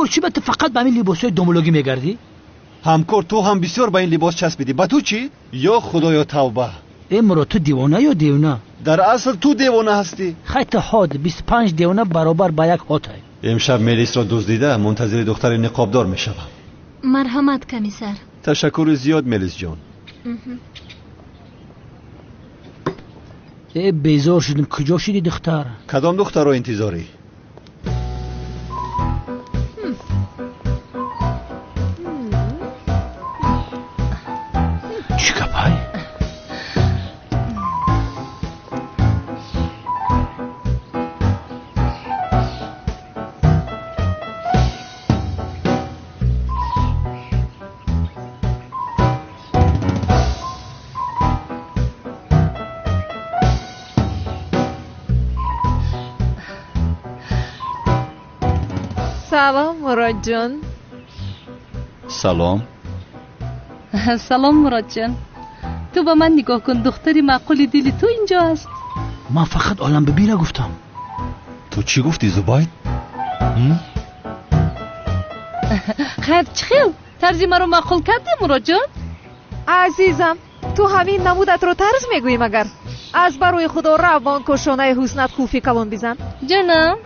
Ҳамкор, чӣ ба ту фақат ба ҳамин либосҳои домулогӣ мегардӣ? Ҳамкор, ту ҳам бисёр ба ин либос часпидӣ. Ба ту чӣ? Ё худоё, тавба! Э Мурод, ту девона ё девона? Дар асл ту девона ҳастӣ. Хай ту ҳод, 25 девона баробар ба як ҳотай. Имшаб Мелисро дуздида мунтазири духтари ниқобдор мешавам. Марҳамат, комиссар. Ташаккури зиёд, Мелисҷон. Э безор шудем, куҷо шуди духтар? Кадом духтарро интизорӣ? Чӣ гапай? Салом, Муродҷон. Салом. Салом, Муродҷон. Ту ба ман нигоҳ кун, духтари маъқули дили ту инҷо аст. Ман фақат Оламбибиро гуфтам. Ту чӣ гуфтӣ, Зубайд? Хайр, чӣ хел? Тарзи маро маъқул кардӣ, Муродҷон? Азизам, ту ҳамин намудатро тарз мегӯӣ магар? Аз барои худо рав ба он кошонаи ҳуснат қулфи калон бизан. Ҷанам,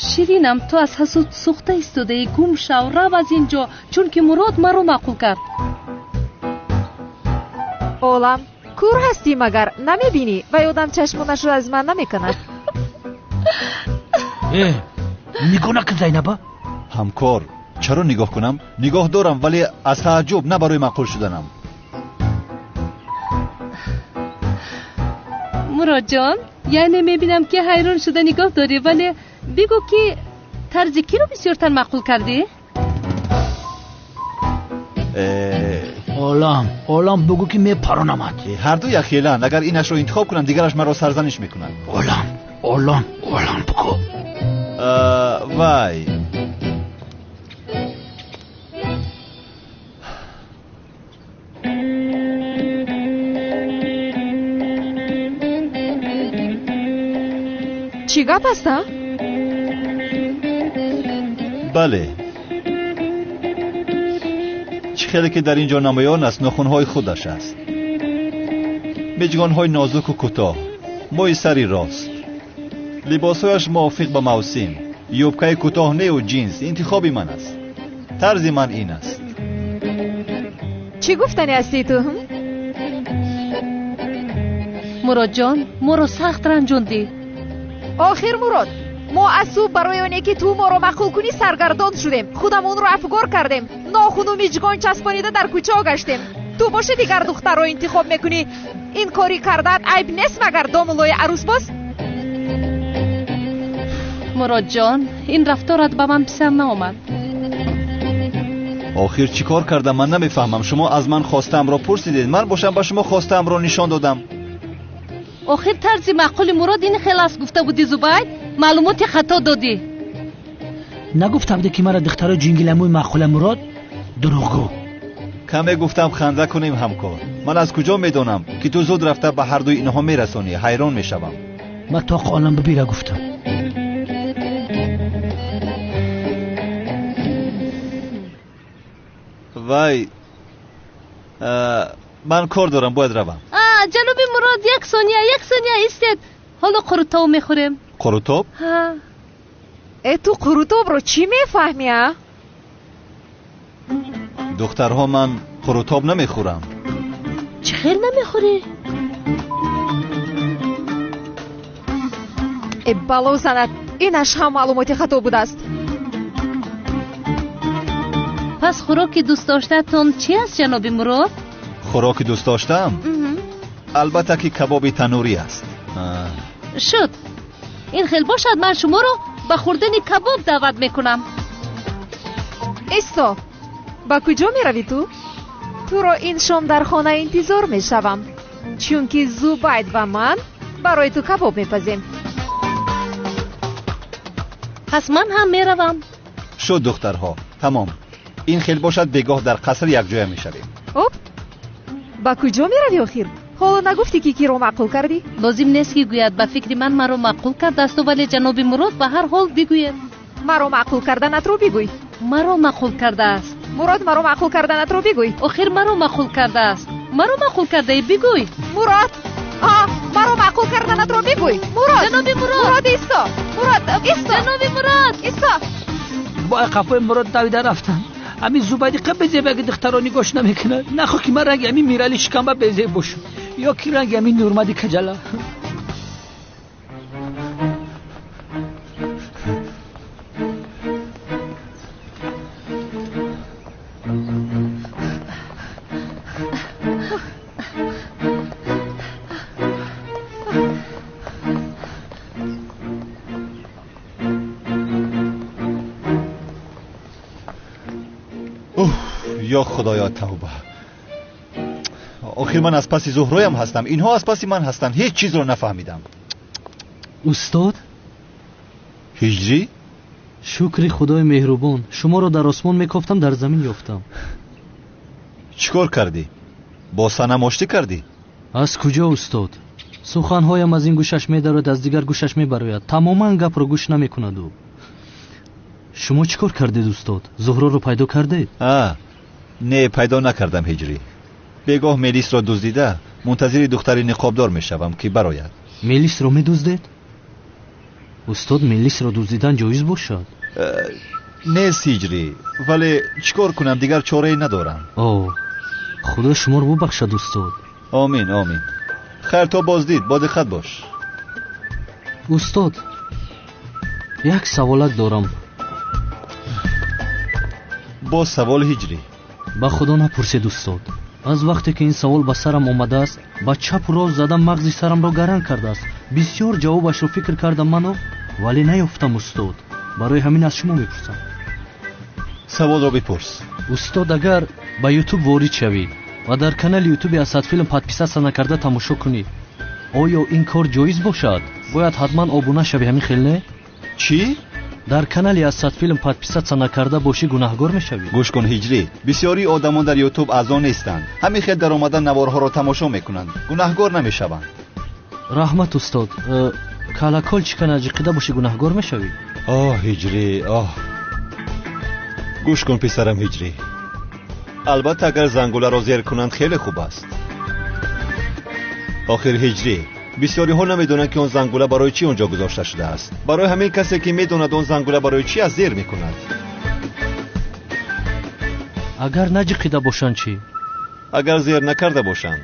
ширинам, ту аз ҳасуд сӯхта истодаӣ. Гум шав, рав аз ин ҷо, чунки Мурод маро маъқул кард. Олам, кур ҳастӣ магар? Намебинӣ? Вай одам чашмонашро аз ман намекунад. Э, нигоҳ накун, Зайнаба. Ҳамкор, чаро нигоҳ кунам? Нигоҳ дорам, вале аз тааҷҷуб, на барои маъқул шуданам. Муродҷон, яъне мебинам ки ҳайрон шуда нигоҳ дорӣ, вале бигӯ ки тарзи киро бисёртар маъқул кардӣ? Олам, олам, бигӯ ки мепаронамад. Ҳарду якхеланд. Агар инашро интихоб кунам, дигараш маро сарзаниш мекунад. Олам, олам, олам, бигӯ. Вай. Чӣ гап аст, а? Бале. Чӣ хеле ки дар ин ҷо намоён аст, нохунҳои худаш аст. Миҷгонҳои нозуку кӯтоҳ, мӯи сари рост. Либосҳояш мувофиқ ба мавсим. Юбкаи кӯтоҳ неу ҷинс интихоби ман аст. Тарзи ман ин аст. Чӣ гуфтани ҳастӣ ту? Муродҷон, моро сахт ранҷондӣ. Охир, Мурод, мо аз субҳ барои оне ки ту моро маъқул кунӣ саргардон шудем. Худамонро афгор кардем. Нохуну миҷгон часпонида дар кӯчао гаштем. Ту боши дигар духтарро интихоб мекунӣ. Ин кори кардаат айб нест магар, домуллои арӯсбоз? Муродҷон, ин рафторат ба ман писанд наомад. Охир чӣ кор кардам, ман намефаҳмам. Шумо аз ман хостаамро пурсидед, ман бошам ба шумо хостаамро нишон додам. Охир тарзи маъқули Мурод ин хел аст гуфта будӣ, Зубайд. Маълумоти хато додӣ. Нагуфта будӣ ки мара духтарои ҷингиламӯи маъқула, Мурод? Дурӯғгӯ. Каме гуфтам ханда кунем, ҳамкор. Ман аз куҷо медонам ки ту зуд рафта ба ҳардуи инҳо мерасонӣ? Ҳайрон мешавам. Ман тоқ Оламбибира гуфтам. Вай, ман кор дорам, бояд равам. Ҷаноби Мурод, як сония, як сония истед. Ҳоло қурутоб мехӯрем. Қурутоб? Ҳа. Э, ту қурутобро чӣ мефаҳмӣ, а? Духтарҳо, ман қурутоб намехӯрам. Чӣ хел намехӯрӣ? Э, бало занад, инаш ҳам маълумоти хато будааст. Пас хӯроки дӯстдоштаатон чӣ аст, ҷаноби Мурод? Хӯроки дӯстдоштаам? Албатта ки кабоби танурӣ аст. Шуд. Ин хел бошад, ман шуморо ба хӯрдани кабоб даъват мекунам. Исто, ба куҷо меравӣ ту? Туро ин шом дар хона интизор мешавам, чунки Зубайд ва ман барои ту кабоб мепазем. Пас ман ҳам меравам. Шуд, духтарҳо, тамом. Ин хел бошад, бегоҳ дар қаср якҷоя мешавем. Оп, ба куҷо меравӣ охир? Ҳоло нагуфтӣ ки киро маъқул кардӣ? Лозим нест ки гӯяд, ба фикри ман маро маъқул кардааст, вале ҷаноби Мурод ба ҳар ҳол бигӯяд. Маро маъқул карданатро бигӯй. Маро маъқул кардааст. Мурод, маро маъқул карданатро бигӯй. Охир маро маъқул кардааст. Маро маъқул кардаӣ, бигӯй. Мурод, маро маъқул карданатро бигӯй. Мурод, ҷаноби Мурод. Мурод, исто. Мурод, исто. Ҷаноби Мурод, исто. Бо қафои Мурод давида рафтам. Ҳамин Зубайди қа безебаги духтаро нигоҳш намекунад. Нахоҳ ки ман ранги ҳамин Мирали шикамба безеб бошам ё ки ранги ҳамин Нурмади каҷала. Ё Худоё, тавба. Охир ман аз паси Зуҳроям ҳастам, инҳо аз паси ман ҳастанд. Ҳеҷ чизро нафаҳмидам. Устод? Ҳиҷрӣ? Шукри Худои меҳрубон, шуморо дар осмон мекофтам, дар замин ёфтам. Чӣ кор кардӣ? Бо Санам оштӣ кардӣ? Аз куҷо, устод? Суханҳоям аз ин гӯшаш медарояд, аз дигар гӯшаш мебарояд. Тамоман гапро гӯш намекунад ӯ. Шумо чӣ кор кардед, устод? Зуҳроро пайдо кардед? Не, пайдо накардам, Ҳиҷрӣ. Бегоҳ мелисро дуздида мунтазири духтари ниқобдор мешавам, ки барояд. Мелисро медуздед? Устод, мелисро дуздидан ҷоиз бошад? Нест, Ҳиҷрӣ, вале чӣ кор кунам, дигар чорае надорам. О, Худо шуморо бубахшад, устод. Омин, омин. Хайр, то боздид, бо диққат бош. Устод, як саволак дорам. Боз савол, Ҳиҷрӣ? Ба Худо напурсед, устод. Аз вақте ки ин савол ба сарам омадааст, ба чапу рост задам мағзи сарамро гаранг кардааст. Бисёр ҷавобашро фикр кардам ману, вале наёфтам, устод. Барои ҳамин аз шумо мепурсам. Саволро бипурс. Устод, агар ба Ютуб ворид шавӣ ва дар канали Ютуби Асадфилм подписаться накарда тамошо кунӣ, оё ин кор ҷоиз бошад? Бояд ҳатман обуна шавӣ, ҳамин хел не? Чӣ? Дар канали Асадфилм подписаться накарда бошӣ, гунаҳгор мешавӣ. Гӯш кун, Ҳиҷрӣ, бисёри одамон дар Ютуб аъзо нестанд. Ҳамин хел даромада наворҳоро тамошо мекунанд, гунаҳгор намешаванд. Раҳмат, устод. Колокольчика наҷиқида бошӣ, гунаҳгор мешавӣ. Оҳ, Ҳиҷрӣ, оҳ. Гӯш кун, писарам Ҳиҷрӣ, албатта агар зангуларо зер кунанд хеле хуб аст. Охир, Ҳиҷрӣ, бисёриҳо намедонанд, ки он зангула барои чӣ он ҷо гузошта шудааст. Барои ҳамин касе ки медонад он зангула барои чӣ аст, зер мекунад. Агар наҷиқида бошанд чӣ? Агар зер накарда бошанд,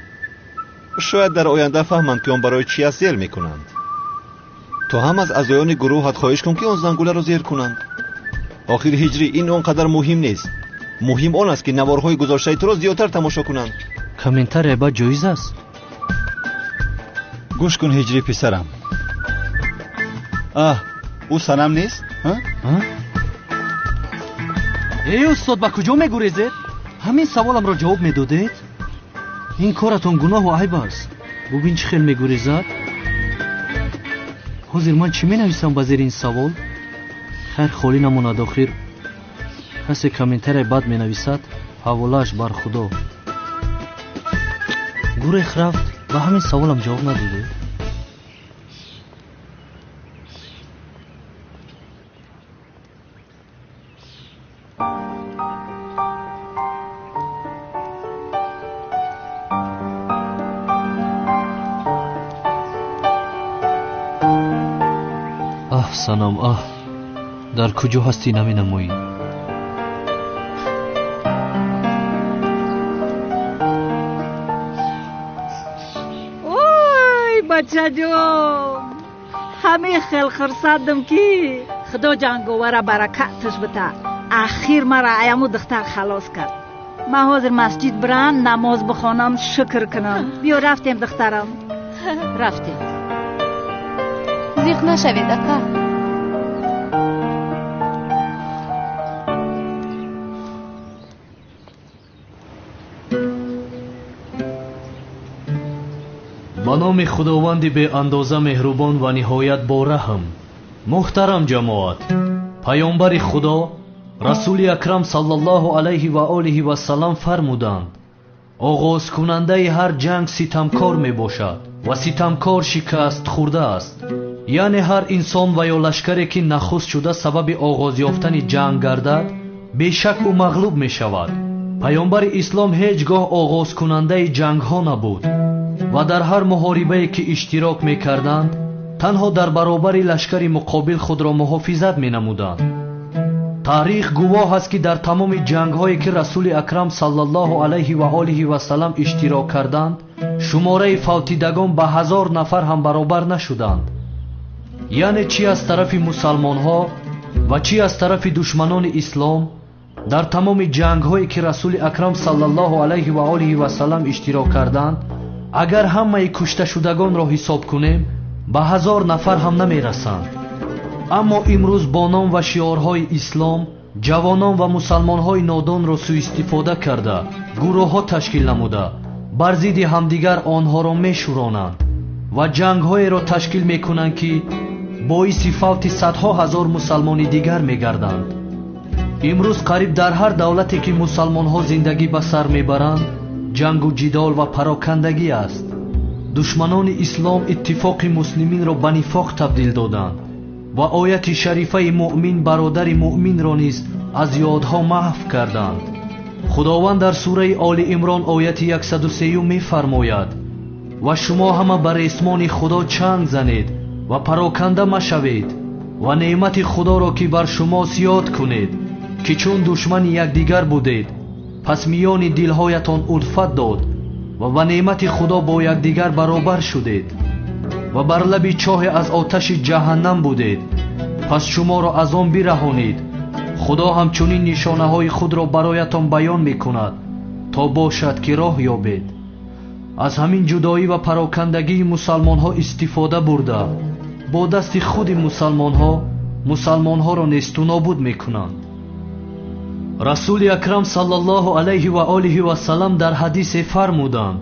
шояд дар оянда фаҳманд, ки он барои чӣ аст, зер мекунанд. Ту ҳам аз аъзоёни гурӯҳат хоҳиш кун, ки он зангуларо зер кунанд. Охир, Ҳиҷрӣ, ин он қадар муҳим нест. Муҳим он аст, ки наворҳои гузоштаи туро зиёдтар тамошо кунанд. Комментария бад ҷоиз аст? Гӯш кун, Ҳиҷрӣ писарам. Аҳ, ӯ Санам нест? Эй устод, ба куҷо мегурезед? Ҳамин саволамро ҷавоб медодед? Ин коратон гуноҳу айб аст. Бубин, чӣ хел мегурезад. Ҳозир ман чӣ менависам ба зери ин савол? Хайр, холӣ намонад. Охир касе комментарияи бад менависад, ҳаволааш бар Худо. Гурех рафт, ба ҳамин саволам ҷавоб надодед. Аҳ, Санам, аҳ, дар куҷо ҳастӣ наменамоӣ? Ой, бачаҷон, ҳамин хел хурсандам, ки Худо ҷанговара баракаташ бита. Ахир мара аяму духтар халос кард. Ман ҳозир масҷид бирам, намоз бихонам, шукр кунам. Биё, рафтем, духтарам, рафтем. Зиқ нашавед, ака. Ба номи Худованди беандоза меҳрубон ва ниҳоят бораҳм. Муҳтарам ҷамоат, паёмбари Худо Расули Акрам саллаллоҳу алайҳи ва олиҳи васаллам фармуданд: оғозкунандаи ҳар ҷанг ситамкор мебошад ва ситамкор шикаст хӯрда аст. Яъне ҳар инсон ва ё лашкаре, ки нахуст шуда сабаби оғоз ёфтани ҷанг гардад, Бешак ӯ мағлуб мешавад. Паёмбари ислом ҳеҷ гоҳ оғозкунандаи ҷангҳо набуд ва дар ҳар муҳорибае ки иштирок мекарданд, танҳо дар баробари лашкари муқобил худро муҳофизат менамуданд. Таърих гувоҳ аст, ки дар тамоми ҷангҳое ки Расули Акрам саллаллоҳу алайҳи ва олиҳи васаллам иштирок карданд, шумораи фавтидагон ба 1000 нафар ҳам баробар нашуданд. Яъне чӣ аз тарафи мусалмонҳо ва чӣ аз тарафи душманони ислом, дар тамоми ҷангҳое ки Расули Акрам саллаллоҳу алайҳи ва олиҳи васаллам иштирок карданд, агар ҳамаи кушташудагонро ҳисоб кунем, ба 1000 нафар ҳам намерасанд. Аммо имрӯз бо ном ва шиорҳои ислом ҷавонон ва мусалмонҳои нодонро суистифода карда, гурӯҳҳо ташкил намуда, бар зидди ҳамдигар онҳоро мешӯронанд ва ҷангҳоеро ташкил мекунанд, ки боиси фавти садҳо ҳазор мусалмони дигар мегарданд. Имрӯз қариб дар ҳар давлате ки мусалмонҳо зиндагӣ ба сар мебаранд, ҷангу ҷидол ва парокандагӣ аст. Душманони ислом иттифоқи муслиминро ба нифоқ табдил доданд ва ояти шарифаи муъмин бародари муъминро низ аз ёдҳо маҳв карданд. Худованд дар сураи Оли Имрон ояти 103 мефармояд: ва шумо ҳама ба ресмони Худо чанг занед ва пароканда машавед ва неъмати Худоро ки бар шумост ёд кунед, ки чун душмани якдигар будед, пас миёни дилҳоятон улфат дод ва ба неъмати Худо бо якдигар баробар шудед ва бар лаби чоҳе аз оташи ҷаҳаннам будед, пас шуморо аз он бираҳонид. Худо ҳамчунин нишонаҳои худро бароятон баён мекунад, то бошад ки роҳ ёбед. Аз ҳамин ҷудоӣ ва парокандагии мусалмонҳо истифода бурда, бо дасти худи мусалмонҳо мусалмонҳоро несту нобуд мекунанд. Расули Акрам саллаллоҳу алайҳи ва олиҳи васаллам дар ҳадисе фармуданд,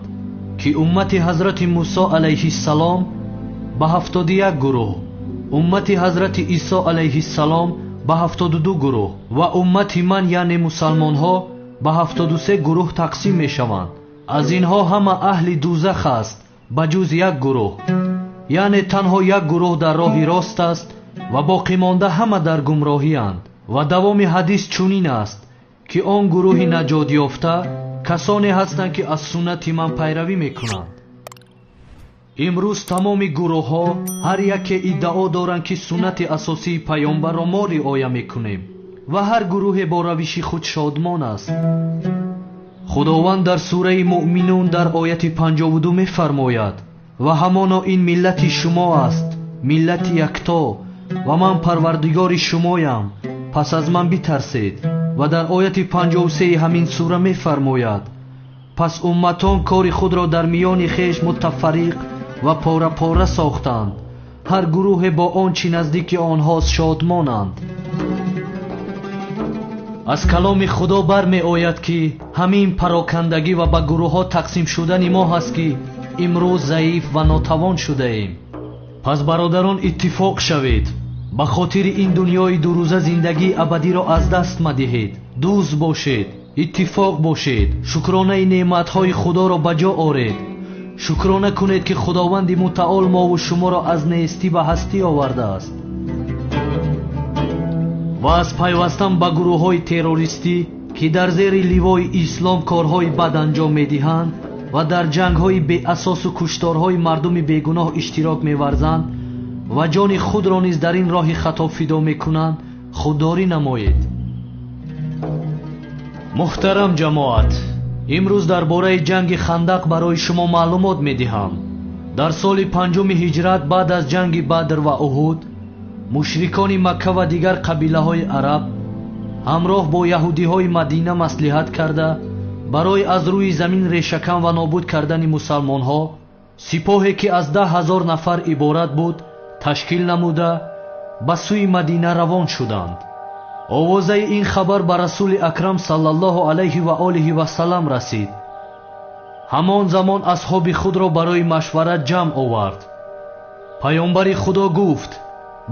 ки уммати ҳазрати Мусо алайҳиссалом ба 71 гурӯҳ, уммати ҳазрати Исо алайҳиссалом ба 72 гурӯҳ ва уммати ман, яъне мусалмонҳо, ба 73 гурӯҳ тақсим мешаванд. Аз инҳо ҳама аҳли дузах аст ба ҷуз як гурӯҳ, яъне танҳо як гурӯҳ дар роҳи рост аст ва боқимонда ҳама дар гумроҳиянд. Ва давоми ҳадис чунин аст, ки он гурӯҳи наҷотёфта касоне ҳастанд, ки аз суннати ман пайравӣ мекунанд. Имрӯз тамоми гурӯҳҳо ҳар яке иддао доранд, ки суннати асосии паёмбарро мо риоя мекунем ва ҳар гурӯҳе бо равиши худ шодмон аст. Худованд дар сураи Муъминун дар ояти 52 мефармояд: ва ҳамоно ин миллати шумо аст, миллати якто, ва ман парвардигори шумоям, пас аз ман битарсед. Ва дар ояти 53 ҳамин сура мефармояд: пас умматон кори худро дар миёни хеш мутафарриқ ва пора-пора сохтанд, ҳар гурӯҳе бо он чӣ наздики онҳост шодмонанд. Аз каломи Худо бармеояд, ки ҳамин парокандагӣ ва ба гурӯҳҳо тақсим шудани мо ҳаст, ки имрӯз заиф ва нотавон шудаем. Пас бародарон, иттифоқ шавед, ба хотири ин дунёи дурӯза зиндагии абадиро аз даст мадиҳед. Дӯст бошед, иттифоқ бошед, шукронаи неъматҳои Худоро ба ҷо оред. Шукрона кунед, ки Худованди мутаол мову шуморо аз нестӣ ба ҳастӣ овардааст ва аз пайвастан ба гурӯҳҳои террористӣ, ки дар зери ливои ислом корҳои бад анҷом медиҳанд ва дар ҷангҳои беасосу кушторҳои мардуми бегуноҳ иштирок меварзанд ва ҷони худро низ дар ин роҳи хато фидо мекунанд, худдорӣ намоед. Муҳтарам ҷамоат, имрӯз дар бораи ҷанги Хандақ барои шумо маълумот медиҳам. Дар соли 5 ҳиҷрат баъд аз ҷанги Бадр ва Уҳуд, мушрикони Макка ва дигар қабилаҳои араб ҳамроҳ бо яҳудиҳои Мадина маслиҳат карда, барои аз рӯи замин решакан ва нобуд кардани мусалмонҳо сипоҳе ки аз 10 000 нафар иборат буд ташкил намуда ба сӯи Мадина равон шуданд. Овозаи ин хабар ба Расули Акрам саллаллоҳу алайҳи ва олиҳи васаллам расид. Ҳамон замон асҳоби худро барои машварат ҷамъ овард. Паёмбари Худо гуфт: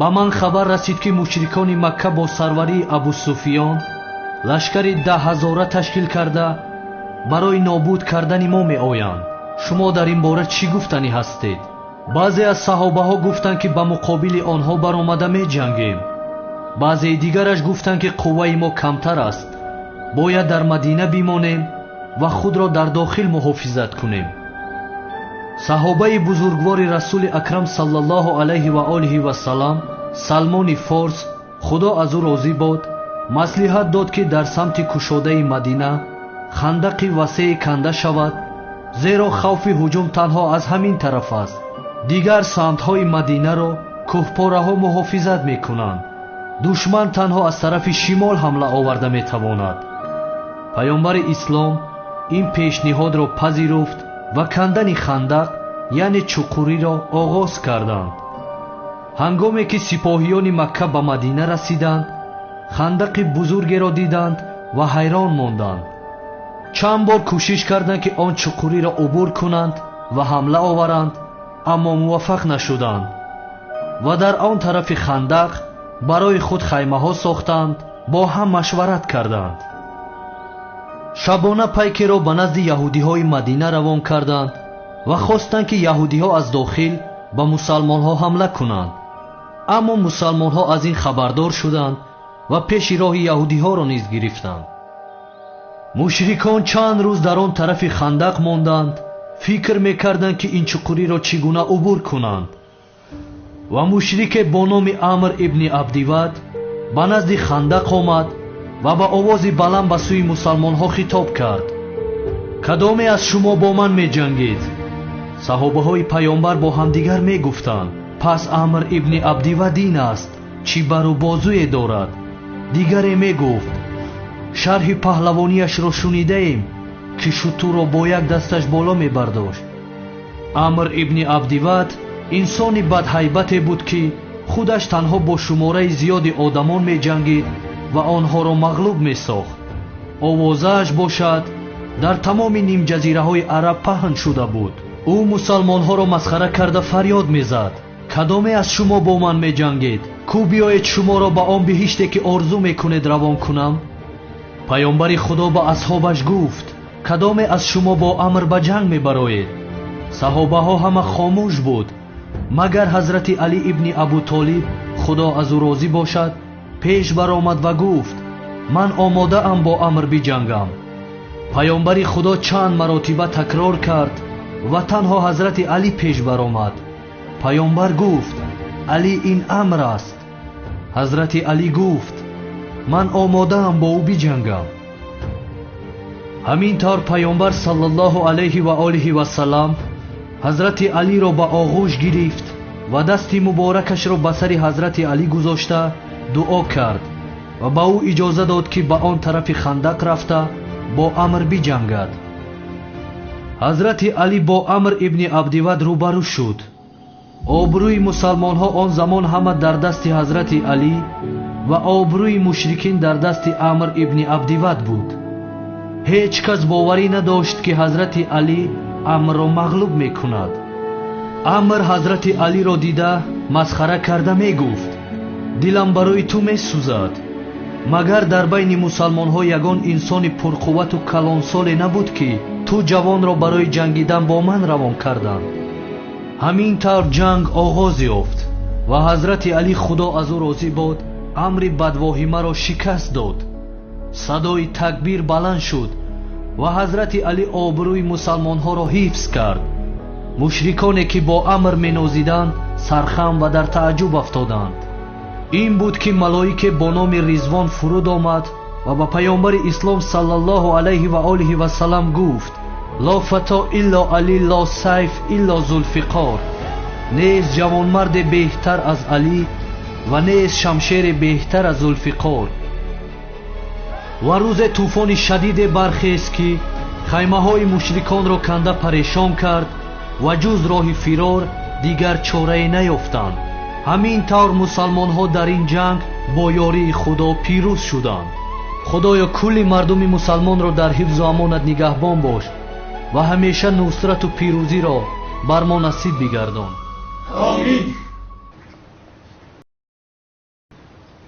ба ман хабар расид, ки мушрикони Макка бо сарварии Абусуфиён лашкари 10 000 ташкил карда барои нобуд кардани мо меоянд. Шумо дар ин бора чӣ гуфтанӣ ҳастед? Баъзе аз саҳобаҳо гуфтанд, ки ба муқобили онҳо баромада меҷангем. Баъзеи дигараш гуфтанд, ки қувваи мо камтар аст, бояд дар Мадина бимонем ва худро дар дохил муҳофизат кунем. Саҳобаи бузургвори Расули Акрам саллаллоҳу алайҳи ва олиҳи вассалам, Салмони Форс, Худо аз ӯ розӣ бод, маслиҳат дод, ки дар самти кушодаи Мадина хандақи васее канда шавад, зеро хавфи ҳуҷум танҳо аз ҳамин тараф аст. Дигар самтҳои Мадинаро кӯҳпораҳо муҳофизат мекунанд. Душман танҳо аз тарафи шимол ҳамла оварда метавонад. Паёмбари ислом ин пешниҳодро пазируфт ва кандани хандақ, яъне чуқуриро оғоз карданд. Ҳангоме ки сипоҳиёни Макка ба Мадина расиданд, хандақи бузургеро диданд ва ҳайрон монданд. Чанд бор кӯшиш карданд, ки он чуқуриро убур кунанд ва ҳамла оваранд, аммо муваффақ нашуданд ва дар он тарафи хандақ барои худ хаймаҳо сохтанд, бо ҳам машварат карданд. Шабона пайкеро ба назди яҳудиҳои Мадина равон карданд ва хостанд, ки яҳудиҳо аз дохил ба мусалмонҳо ҳамла кунанд. Аммо мусалмонҳо аз ин хабардор шуданд ва пеши роҳи яҳудиҳоро низ гирифтанд. Мушрикон чанд рӯз дар он тарафи хандақ монданд, фикр мекарданд, ки ин чуқуриро чӣ гуна убур кунанд. Ва мушрике бо номи Амр ибни Абдивад ба назди хандақ омад ва ба овози баланд ба сӯи мусалмонҳо хитоб кард: кадоме аз шумо бо ман меҷангед? Саҳобаҳои паёмбар бо ҳамдигар мегуфтанд: пас Амр ибни Абдивад ин аст, чӣ бару бозуе дорад. Дигаре мегуфт: шарҳи паҳлавонияшро шунидаем, ки шутурро бо як дасташ боло мебардошт. Амр ибни Абдивад инсони бадҳайбате буд, ки худаш танҳо бо шумораи зиёди одамон меҷангид ва онҳоро мағлуб месохт. Овозааш бошад дар тамоми нимҷазираҳои араб паҳн шуда буд. Ӯ мусалмонҳоро масхара карда фарёд мезад: кадоме аз шумо бо ман меҷангед? Кӯ биёед шуморо ба он биҳиште, ки орзу мекунед, равон кунам. Паёмбари Худо ба асҳобаш гуфт: кадоме аз шумо бо Амр ба ҷанг мебароед? Саҳобаҳо ҳама хомӯш буд, магар ҳазрати Алӣ ибни Абутолиб, Худо аз ӯ розӣ бошад, пеш баромад ва гуфт: ман омодаам бо Амр биҷангам. Паёмбари Худо чанд маротиба такрор кард ва танҳо ҳазрати Алӣ пеш баромад. Паёмбар гуфт: Алӣ ин Амр аст. Ҳазрати Алӣ гуфт: ман омодаам бо ӯ биҷангам. Ҳамин тавр паёмбар саллаллоҳу алайҳи ва олиҳи вассалам ҳазрати Алиро ба оғӯш гирифт ва дасти муборакашро ба сари ҳазрати Алӣ гузошта дуо кард ва ба ӯ иҷоза дод, ки ба он тарафи хандақ рафта бо Амр биҷангад. Ҳазрати Алӣ бо Амр ибни Абдивад рӯбарӯ шуд. Обрӯи мусалмонҳо он замон ҳама дар дасти ҳазрати Алӣ ва обрӯи мушрикин дар дасти Амр ибни Абдивад буд. Ҳеҷ кас боварӣ надошт, ки ҳазрати Алӣ Амрро мағлуб мекунад. Амр ҳазрати Алиро дида масхара карда мегуфт: дилам барои ту месӯзад. Магар дар байни мусалмонҳо ягон инсони пурқуввату калонсоле набуд, ки ту ҷавонро барои ҷангидан бо ман равон карданд? Ҳамин тавр ҷанг оғоз ёфт ва ҳазрати Алӣ, Худо аз ӯ розӣ бод, амри бадвоҳимаро шикаст дод. Садои такбир баланд шуд ва ҳазрати Алӣ обрӯи мусалмонҳоро ҳифз кард. Мушриконе ки бо Амр менозиданд, сархам ва дар тааҷҷуб афтоданд. Ин буд, ки малоике бо номи Ризвон фуруд омад ва ба паёмбари ислом саллаллоҳу алайҳи ва олиҳи вассалам гуфт: ло фато илло Алӣ, ло сайф илло Зулфиқор. Нест ҷавонмарде беҳтар аз Алӣ ва нест шамшере беҳтар аз Зулфиқор. Ва рӯзе тӯфони шадиде бархест, ки хаймаҳои мушриконро канда парешон кард ва ҷуз роҳи фирор дигар чорае наёфтанд. Ҳамин тавр мусалмонҳо дар ин ҷанг бо ёрии Худо пирӯз шуданд. Худоё, кулли мардуми мусалмонро дар ҳифзу амонат нигаҳбон бош ва ҳамеша нусрату пирӯзиро бар мо насиб бигардон. Омин.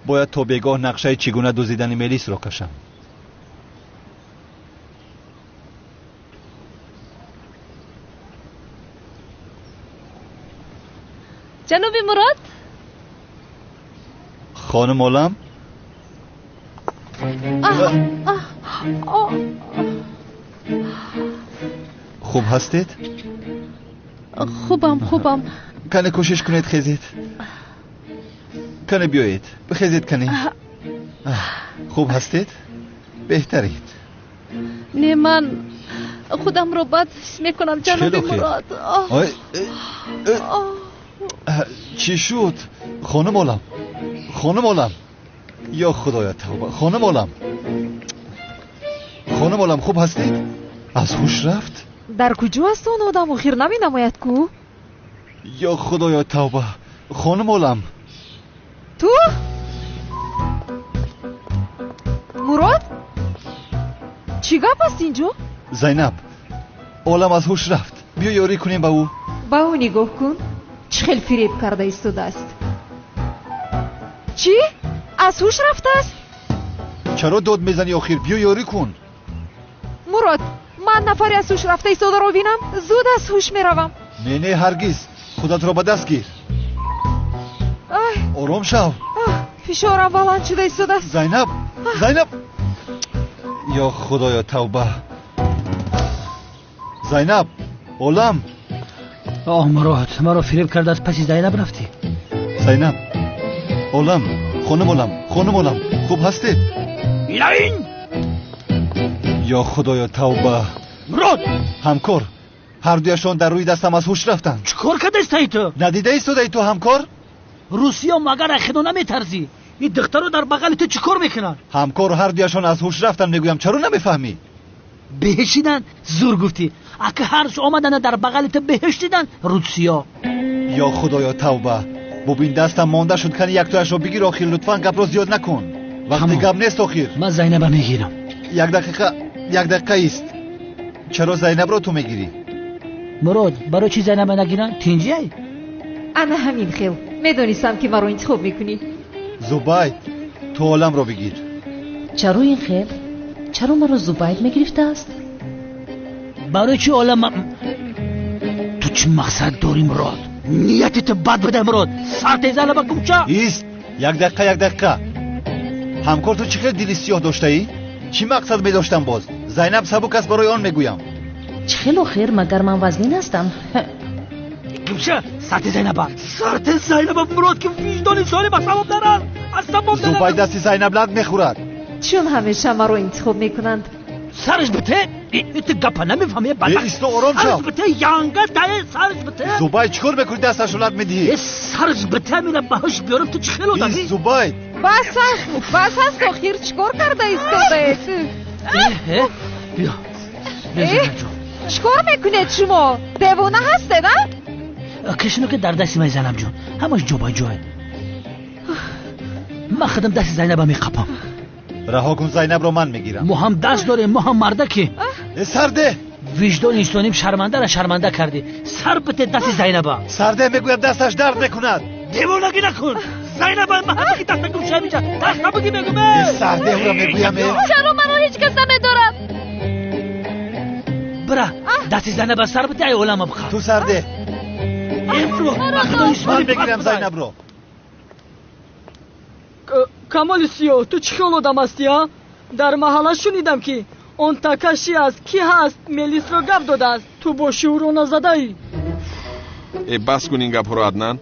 Бояд то бегоҳ нақшаи чӣ гуна дуздидани мелисро кашам. Ҷаноби Мурод? Хонум Олам? Хуб ҳастед? Хубам, хубам. Кане кӯшиш кунед хезед. Кане биёед, бихезед кане. Хуб ҳастед? Беҳтаред. Не, ман худамро бад ҳис мекунам, ҷаноби Мурод. Чӣ шуд? Хонум Олам, хонум Олам, ё худоя тавба, хонум Олам, хонум Олам, хуб ҳастед? Аз ҳуш рафт? Дар куҷо аст он одам? Охир наменамояд ку? Ё худоё тавба, хонум Олам. Ту? Мурод? Чӣ гап аст инҷо? Зайнаб, Олам аз ҳуш рафт. Биё ёрӣ кунем ба ӯ. Ба ӯ нигоҳ кун, чӣ хел фиреб карда истодааст. Чӣ? Аз ҳуш рафтааст? Чаро дод мезанӣ охир? Биё ёрӣ кун. Мурод, ман нафаре аз ҳуш рафта истодаро бинам, зуд аз ҳуш меравам. Не, не, ҳаргиз. Худатро ба даст гир. Ором шав. Фишорам баланд шуда истодааст. Зайнаб, Зайнаб. Ё худоё тавба. Зайнаб, Олам. Оҳ, Мурод, маро фиреб карда аз паси Зайнаб рафтӣ. Зайнаб, Олам, хонум Олам, хонум Олам, хуб ҳастед? Илоин! Ё худоё тавба. Мурод! Ҳамкор, ҳардуяшон дар рӯи дастам аз ҳуш рафтанд. Чӣ кор кардаистаи ту? Надида истодаи ту, ҳамкор? Русиё магар аз худо наметарзӣ? Ин духтаро дар бағали ту чӣ кор мекунанд? Ҳамкор, ҳардуяшон аз ҳуш рафтанд, мегӯям, чаро намефаҳмӣ? Беҳишидан? Зур гуфтӣ. Ака ҳарш омадана дар бағали ту беҳиш дидан, русиё. Ё худоё тавба. Бубин, дастам монда шуд, кани яктояшро бигир охир, лутфан гапро зиёд накун. Вақти гап нест охир. Ман Зайнаба мегирам. Як дақиқа, як дақиқа ист. Чаро Зайнабро ту мегирӣ? Мурод, барои чӣ Зайнаба нагирам? Тинҷиай? Ана ҳамин хел. Медонистам ки маро интихоб мекунӣ. Зубайд, ту Оламро бигир. Чаро ин хел? Чаро маро Зубайд мегирифтааст? Барои чӣ Олам? Ту чӣ мақсад дорӣ, Мурод? Нияти ту бад буда, Мурод. Сарте Зайнаба кумча. Ист, як дақиқа, як дақиқа. Ҳамкор, ту чӣ хел дили сиёҳ доштаӣ? Чӣ мақсад медоштам боз? Зайнаб сабук аст, барои он мегӯям. Чӣ хел охир, магар ман вазнин ҳастам? Кумча, сарте Зайнаба. Сарте Зайнаба, Мурод, ки виҷдони солим аз савоб дарад. Аз савоб дарад. Зубайд дасти Зайнаб лат мехӯрад. Чун ҳамеша маро интихоб мекунанд. Сараш бите? Ту гапа намефаҳмӣ, бадбахт. Исто, ором шав. Сараш бите, янга дае, сараш бите. Зубайд, чӣ кор мекунӣ, дасташро лат медиҳӣ? Сараш бите, мина ба ҳуш биёрам, ту чӣ хел одамӣ? Ист, Зубайд. Бас аст, бас аст, охир чӣ кор карда истодаед? Биё. Чӣ кор мекунед шумо? Девона ҳастед, а? Кашино ки дар дасти ман, Зайнаб ҷон, ҳамаш ҷо ба ҷой. Ман худам дасти Зайнаба меқапам. Раҳо кун, Зайнабро ман мегирам. Мо ҳам даст дорем, мо ҳам мардаки. Сарде! Виҷдони инсоним шармандара шарманда кардӣ. Сар бите дасти Зайнаба. Сарде, мегӯям, дасташ дард мекунад. Девонагӣ накун. Зайнаба, ман ҳамаги даста гумшам инҷа. Даст набуги мегӯм. Сарде, ӯро мегӯям. Чаро маро ҳеҷ кас намедорад? Бира, дасти Зайнаба сар бите, ай олама биқа. Ту сарде. Ман мегирам Зайнабро. Камоли сиёҳ, ту чӣ хел одам ҳастӣ, а? Дар маҳалла шунидам ки он такаши аст, ки ҳаст, мелисро гап додааст. Ту бо шӯро назадаӣ. Э, бас кун ин гапҳоро, Аднан.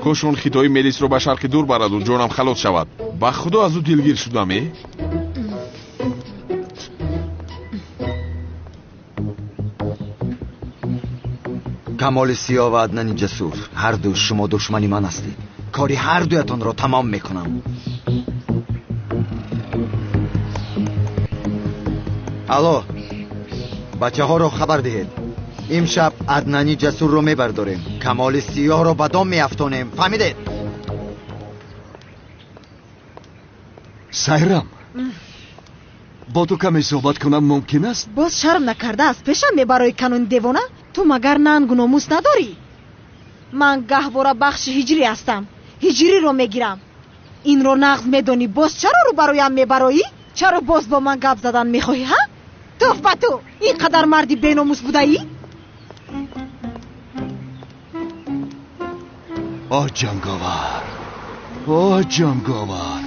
Кош он хитои мелисро ба шарқи дур бараду ҷонам халос шавад. Ба худо аз ӯ дилгир шудам, э? Камоли сиёҳ ва Аднани ҷасур, ҳарду шумо душмани ман ҳастед. Кори ҳардуятонро тамом мекунам. Алло, бачаҳоро хабар диҳед. Имшаб Аднани ҷасурро мебардорем, Камоли сиёҳро ба дом меафтонем. Фаҳмидед? Сайрам, бо ту каме суҳбат кунам мумкин аст? Боз шарм накарда аз пешам мебарои канони девона? Ту магар нангу номус надорӣ? Ман гаҳвора бахши ҳиҷрӣ ҳастам, ҳиҷриро мегирам. Инро нағз медонӣ, боз чаро рӯбароям мебароӣ? Чаро боз бо ман гап задан мехоҳӣ, ҳа? Туф ба ту, ин қадар марди беномус будаӣ? Оҳ, ҷанговар, О ҷанговар,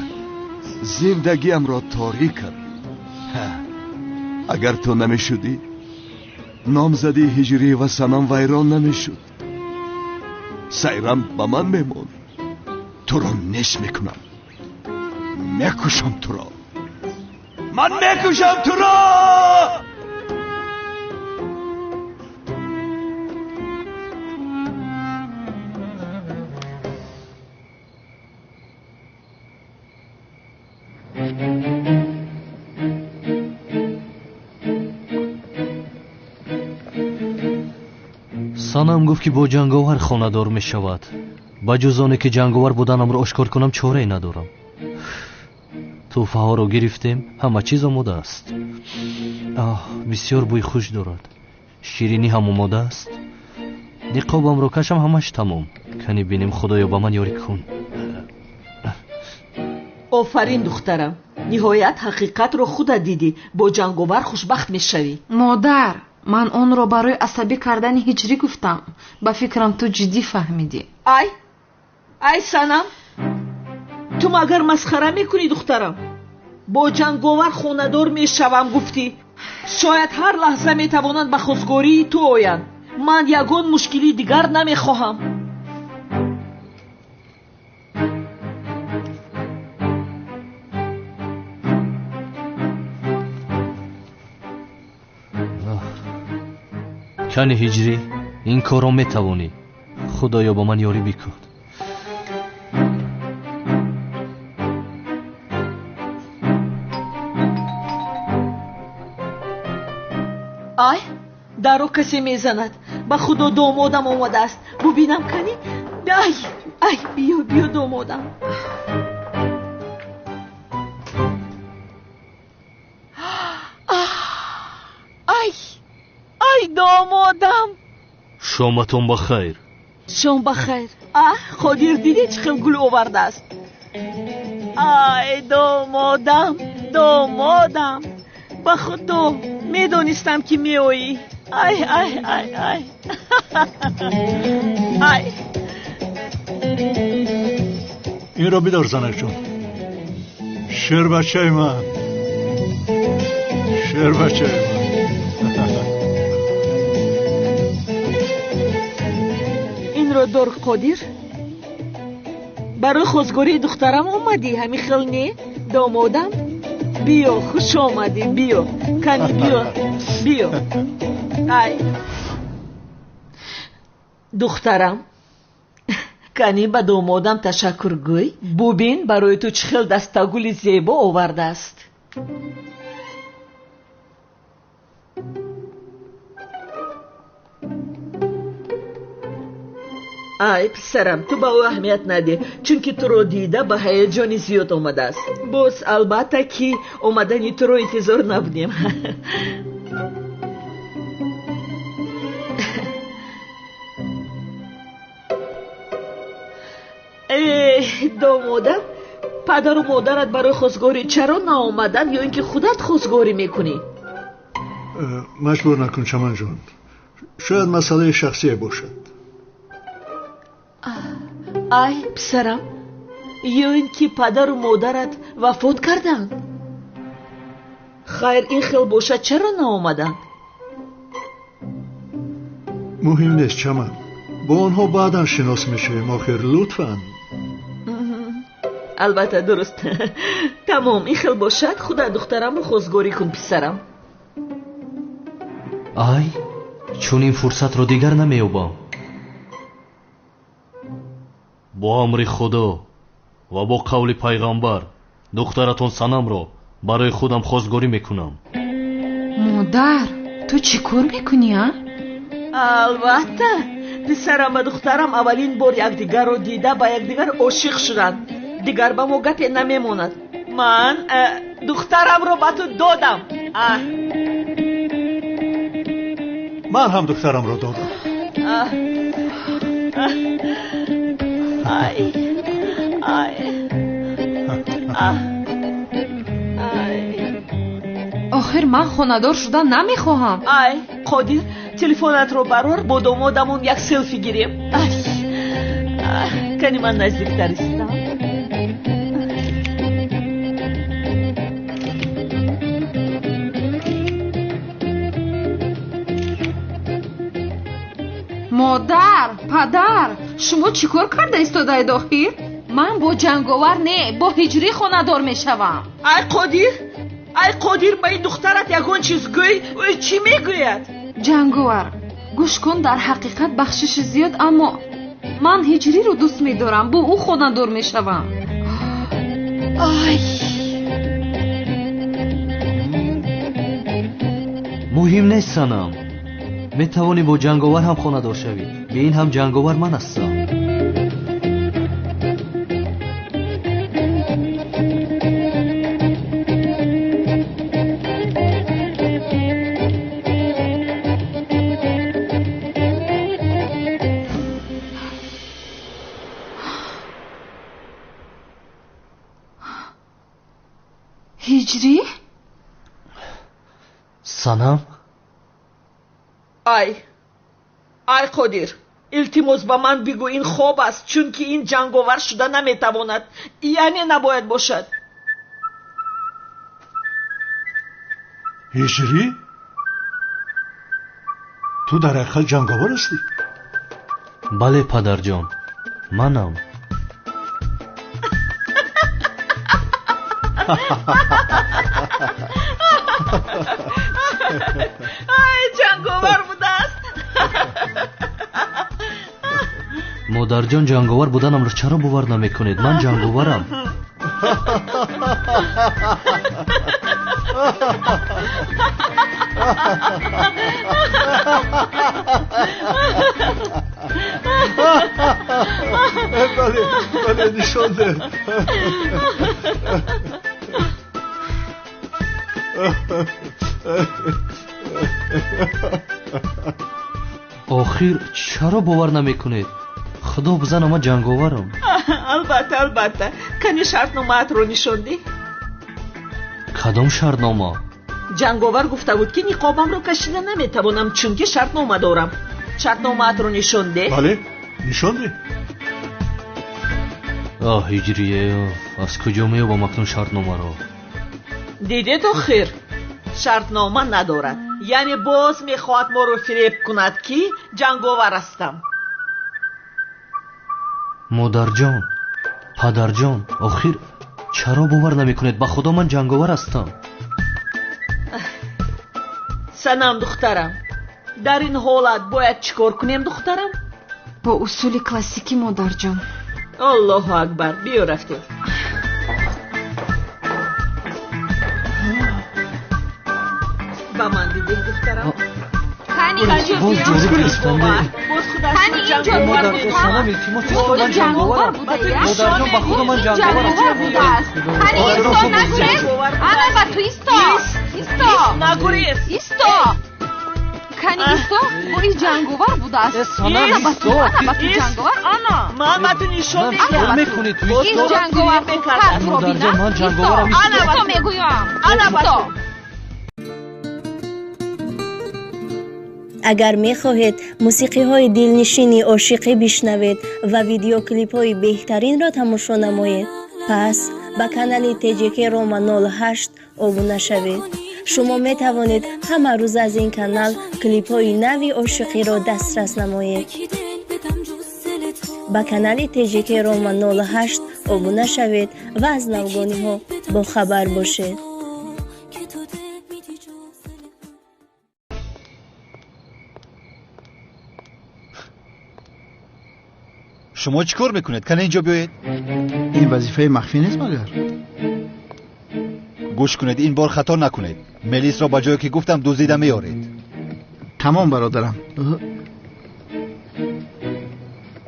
зиндагиамро торик кардӣ. Агар ту намешудӣ, номзадии ҳиҷрӣ ва Санам вайрон намешуд. Сайрам ба ман мемонд. Туро неш мекунам, мекушам туро, ман мекушам туро. Санам гуфт ки бо ҷанговар хонадор мешавад. Ба ҷуз оне ки ҷанговар буданамро ошкор кунам, чорае надорам. Тӯҳфаҳоро гирифтем, ҳама чиз омода аст. Оҳ, бисёр бӯи хуш дорад. Ширинӣ ҳам омода аст. Ниқобамро кашам, ҳамаш тамом. Кани бинем, Худоё, ба ман ёрӣ кун. Офарин, духтарам. Ниҳоят ҳақиқатро худат дидӣ. Бо ҷанговар хушбахт мешавӣ. Модар, ман онро барои асабӣ кардани ҳиҷрӣ гуфтам. Ба фикрам ту ҷиддӣ фаҳмидӣ. Ай, ай Санам, ту магар масхара мекунӣ, духтарам? Бо ҷанговар хонадор мешавам гуфтӣ. Шояд ҳар лаҳза метавонанд ба хостгории ту оянд. Ман ягон мушкилии дигар намехоҳам. Кани ҳиҷрӣ, ин корро метавонӣ. Худоё, ба ман ёрӣ бикун. Ай, даро касе мезанад. Ба Худо, домодам омадааст. Бубинам кани. Ай, ай, биё, биё, домодам. Ай, ай, домодам. Шоматон ба хайр. Шом ба хайр. Аҳ, Қодир, дидӣ чӣ хел гул овардааст? Ай, домодам, домодам. Ба Худо, медонистам ки меоӣ. Ай, ай, ай, ай. Ай. Инро бидор, занакҷон. Шербачаи ман, шербачаи ман. Инро дор, Қодир. Барои хостгории духтарам омадӣ, ҳамин хел не, домодам? Биё, хуш омадӣ, биё. Кани, биё, биё. Ай, духтарам, кани ба домодам ташаккур гӯй. Бубин, барои ту чӣ хел дастагули зебо овардааст. Ай, писарам, ту ба ӯ аҳамият надеҳ, чунки туро дида ба ҳаяҷони зиёд омадааст. Боз албатта ки омадани туро интизор набудем. Э, домодам, падару модарат барои хостгорӣ чаро наомаданд ё ин ки худат хостгорӣ мекунӣ? Маҷбур накун, Чаманҷон. Шояд масъалаи шахсие бошад. Ай, писарам, ё ин ки падару модарат вафот карданд? Хайр, ин хел бошад, чаро наомаданд? Муҳим нест, Чаман. Бо онҳо баъдан шинос мешавем, охир лутфан. Албатта, дуруст. Тамом, ин хел бошад, худат духтарамро хостгорӣ кун, писарам. Ай, чунин фурсатро дигар намеёбам. Бо амри Худо ва бо қавли пайғамбар духтаратон Санамро барои худам хостгорӣ мекунам. Модар, ту чӣ кор мекунӣ, а? Албатта, писарам ва духтарам аввалин бор якдигарро дида ба якдигар ошиқ шуданд. Дигар ба мо гапе намемонад. Ман духтарамро ба ту додам. Ман ҳам духтарамро додам. Ай, ай, ай. Охир ман хонадор шудан намехоҳам. Ай, Қодир, телефонатро барор, бо домодамон як селфи гирем. Ай, кани ман наздиктар истам. Модар, падар, шумо чӣ кор карда истодаед охир? Ман бо Ҷанговар не, бо Ҳиҷрӣ хонадор мешавам. Ай Қодир, ай Қодир, ба ин духтарат ягон чиз гӯй, ӯ чӣ мегӯяд? Ҷанговар, гӯш кун, дар ҳақиқат бахшиши зиёд, аммо ман Ҳиҷриро дӯст медорам, бо ӯ хонадор мешавам. Ай! Муҳим нест, Санам. Метавонӣ бо Ҷанговар ҳам хонадор шавӣ. Бе ин ҳам Ҷанговар ман ҳастам. Ҳиҷрӣ? Санам? Ай, ай Қодир, илтимос ба ман бигӯ ин хоб аст, чунки ин ҷанговар шуда наметавонад, яъне набояд бошад. Ҳиҷрӣ? Ту дар ҳақиқат ҷанговар ҳастӣ? Бале, падарҷон, манам. Ай, ҷанговар будааст. Модарҷон, ҷанговар буданамро чаро бовар намекунед? Ман ҷанговарам. Бале, бале, нишон деҳ. Охир чаро бовар намекунед? Худо бизана, ман ҷанговарам. Албатта, албатта. Кани шартномаатро нишон деҳ. Кадом шартнома? Ҷанговар гуфта буд, ки ниқобамро кашида наметавонам, чунки шартнома дорам. Шартномаатро нишон деҳ. Бале, нишон деҳ. Оҳ, Ҳиҷрие, аз куҷо меёбам акнун шартномаро? Дидед охир, шартнома надорад. Яъне боз мехоҳад моро фиреб кунад, ки ҷанговар ҳастам. Модарҷон, падарҷон, охир чаро бовар намекунед? Ба худо ман ҷанговар ҳастам. Санам, духтарам, дар ин ҳолат бояд чӣ кор кунем, духтарам? Бо усули классикӣ, модарҷон. Аллоҳу акбар, биё рафтем. Ба ман бидеҳ, духтарам. Кани инҷо Боз биё. ҷорӯб гирифтанда. Боз худаш Кани инҷо Модар, биё. Санам, илтимос, исто, ман ҷанговарам. Будая? Модарҷон, ба худо ман Ин ҷанговарам. ҷанговар будааст. Кани исто, нагурез. Ана ба ту исто. Исто. Нагурез. Исто. Кани исто, бо ин ҷанговар будааст. Санам, Ана ба ту, исто. ана ба ту ҷанговар, ана. Ман ба ту нишон Ман медиҳам. чикор мекунӣ ту? Боз Ин туро ҷанговар фиреб хубтар мекардааст. туро Модарҷон, бинад. ман Исто. ҷанговарам. Ана ба Исто ту. мегӯям. Ана ба Исто. ту. Агар мехоҳед мусиқиҳои дилнишини ошиқӣ бишнавед ва видеоклипҳои беҳтаринро тамошо намоед, пас ба канали ТҶК Рома 08 обуна шавед. Шумо метавонед ҳама рӯз аз ин канал клипҳои нави ошиқиро дастрас намоед. Ба канали ТҶК Рома 08 обуна шавед ва аз навгониҳо бохабар бошед. Шумо чӣ кор мекунед? Кане инҷо биёед. Ин вазифаи махфӣ нест магар? Гӯш кунед, ин бор хато накунед. Мелисро ба ҷое ки гуфтам дуздида меоред. Тамом, бародарам.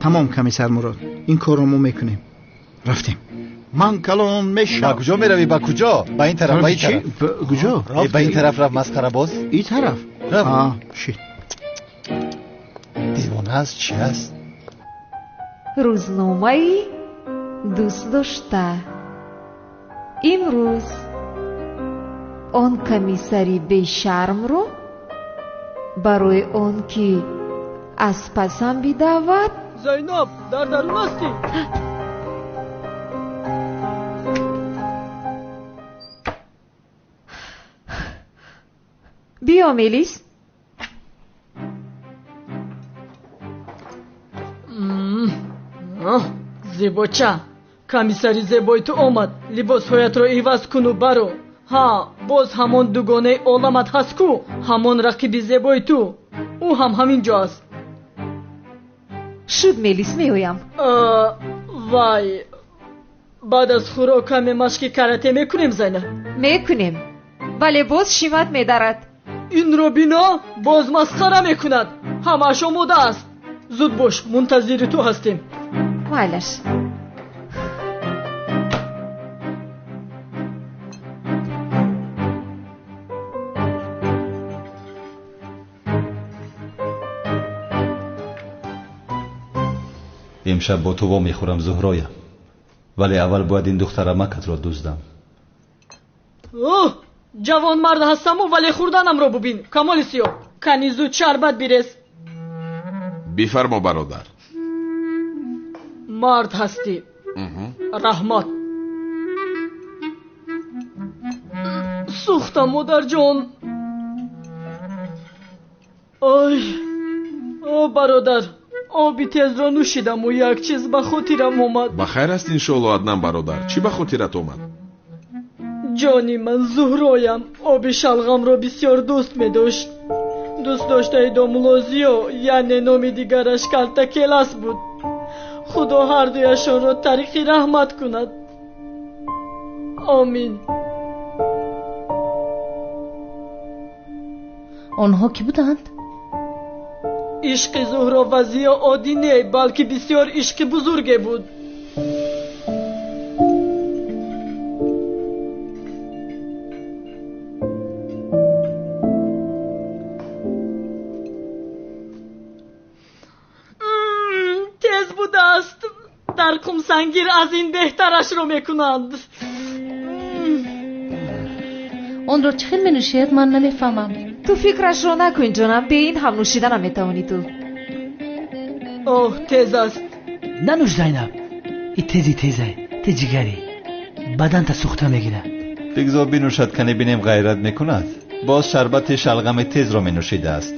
Тамом, комиссар Мурод. Ин корро мо мекунем. Рафтем. Ман калон мешавам. Ба куҷо меравӣ? Ба куҷо? Ба ин тараф, ба ин Чӣ? тараф. Ба куҷо? Ба ин тараф рафт, масхарабоз. Ин тараф? Рафт. А, шит. Девона аст, чӣ аст? Рӯзномаи дӯстдошта. Имрӯз он комиссари бешармро барои он ки аз пасам бидавад. Зайнаб, дар дарун ҳастӣ? Биё, Мелис. Зебоча, комиссари зебои ту омад. Либосҳоятро иваз куну баро. Ҳа, боз ҳамон дугонаи оламат ҳаст ку, ҳамон рақиби зебои ту. Ӯ ҳам ҳамин ҷо аст. Шуд, Мелис, меоям. Вай, баъд аз хӯрок каме машқи карате мекунем, Зайнаб? Мекунем, вале боз шимат медарад. Инро бино, боз масхара мекунад. Ҳамааш омода аст. Зуд бош, мунтазири ту ҳастем. Майлаш. Имшаб бо ту вомехӯрам, Зуҳроям, вале аввал бояд ин духтарамакатро дуздам. Оҳ, ҷавонмард ҳастаму, вале хӯрданамро бубин. Камоли сиёҳ, кани зуд шарбат бирез. Бифармо, бародар. Мард ҳастӣ. Раҳмат. Сӯхтам, модарҷон. Ой, о бародар, оби тезро нӯшидаму як чиз ба хотирам омад. Ба хайр аст, иншоалло, Аднан бародар. Чӣ ба хотират омад? Ҷони ман, Зуҳроям оби шалғамро бисёр дӯст медошт. Дӯст доштаи домулозиё, яъне номи дигараш Калтакелас буд. Худо ҳардуяшонро тариқи раҳмат кунад. Омин. Онҳо кӣ буданд? Ишқи Зуҳро ва Зиё оддӣ не, балки бисёр ишқи бузурге буд. Тез будааст. Дар қумсангир аз ин беҳтарашро мекунанд. Онро чӣ хел менӯшед, ман намефаҳмам. Ту фикрашро накун, ҷонам, бе ин ҳам нӯшида наметавонӣ ту. Оҳ, тез аст. Нанӯш, Зайнаб, и тези тезай, ти ҷигари баданта сӯхта мегирад. Бигзор бинӯшад, кане бинем ғайрат мекунад. Боз шарбати шалғами тезро менӯшидааст.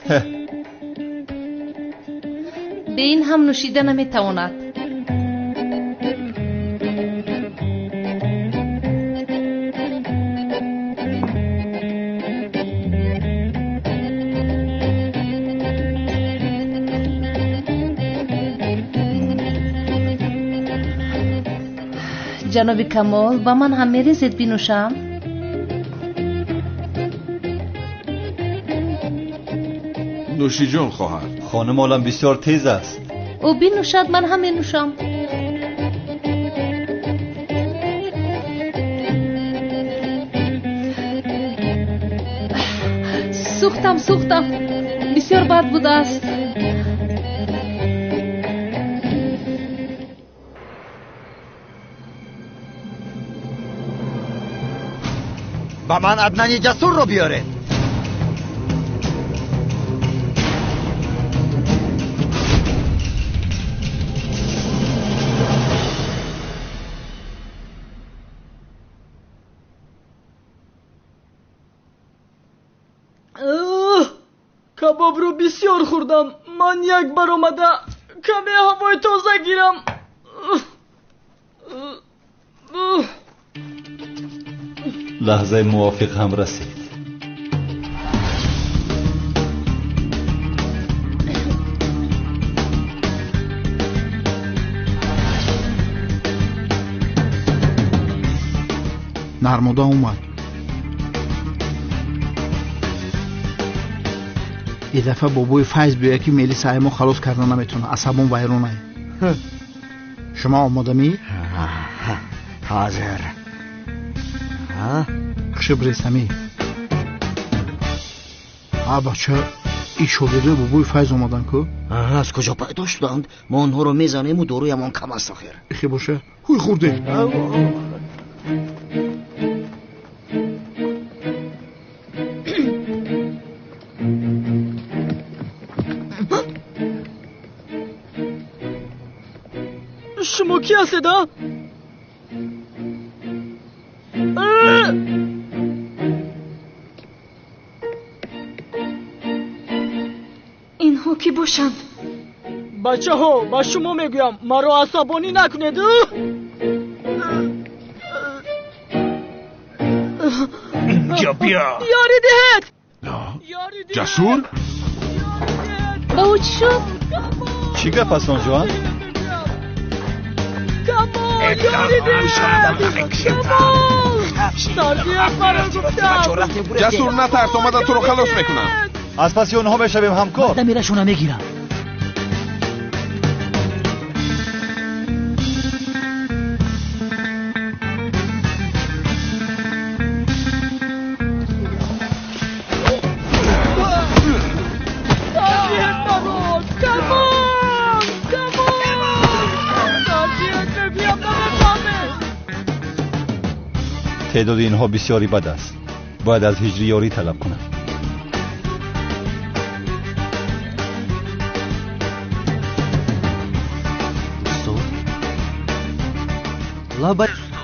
Бе ин ҳам нӯшида наметавонад. Ҷаноби Камол, ба ман ҳам мерезед бинӯшам? Нӯшиҷон, хоҳар. Хонум олам бисёр тез аст. Ӯ бинӯшад, ман ҳам менӯшам. Сӯхтам, сӯхтам, бисёр бад будааст. Ба ман Аднани Ҷасурро биёред. Кабобро бисёр хӯрдам. Ман як баромада каме ҳавои тоза гирам. Лаҳзаи мувофиқ ҳам расид. Нармода омад. И дафъа бобои Файз биёя, ки Мелиса ай мо халос карда наметавонад. Асабон вайронай. Шумо омодамӣ? Ҳозир. Хушибресами. А бача, и шогирдои бобои Файз омадан ку? Аз куҷо пайдо шуданд? Мо онҳоро мезанему доруямон кам аст охир. Ихе боша, ҳуй хӯрдем. Шумо кӣ ҳастед, а? Инҳо кӣ бошанд? Бачаҳо, ба шумо мегӯям, маро асабонӣ накунед. Инҷо биё. Ёрӣ диҳед. Ҷасур? Ба ӯ чӣ шуд? Чӣ гап аст он ҷо? Камол, ёрӣ диҳед. Камол! Сардият маро гуфтам. Ҷасур, натарс, омада туро халос мекунам. Аз паси онҳо мешавем, ҳамкор. Дамирашона мегирам. Теъдоди инҳо бисёри бад аст. Бояд аз ҳиҷрӣ ёрӣ талаб кунам.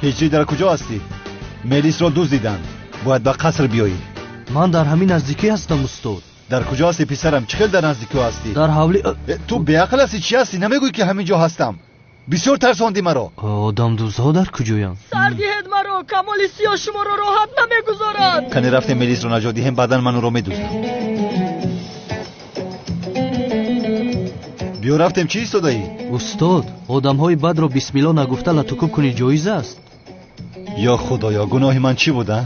Ҳиҷрӣ, дар куҷо ҳастӣ? Мелисро дуздиданд. Бояд ба қаср биёӣ. Ман дар ҳамин наздикӣ ҳастам, устод. Дар куҷо ҳастӣ, писарам? Чӣ хел дар наздикӣ ҳастӣ? Дар ҳавли. Ту беақл ҳастӣ? Чӣ ҳастӣ? Намегӯӣ ки ҳамин ҷо ҳастам? Бисёр тарсондӣ маро. Одамдуздҳо дар куҷоянд? Сар диҳед маро, Камоли Сиёҳ шуморо роҳат намегузорад. Кане рафтем Мелисро наҷот диҳем, баъдан ман ӯро медуздам. Биё рафтем, чӣ истодаӣ? Устод, одамҳои бадро бисмилло нагуфта латукуб кунӣ ҷоиз аст? Ё худоё, гуноҳи ман чӣ буда?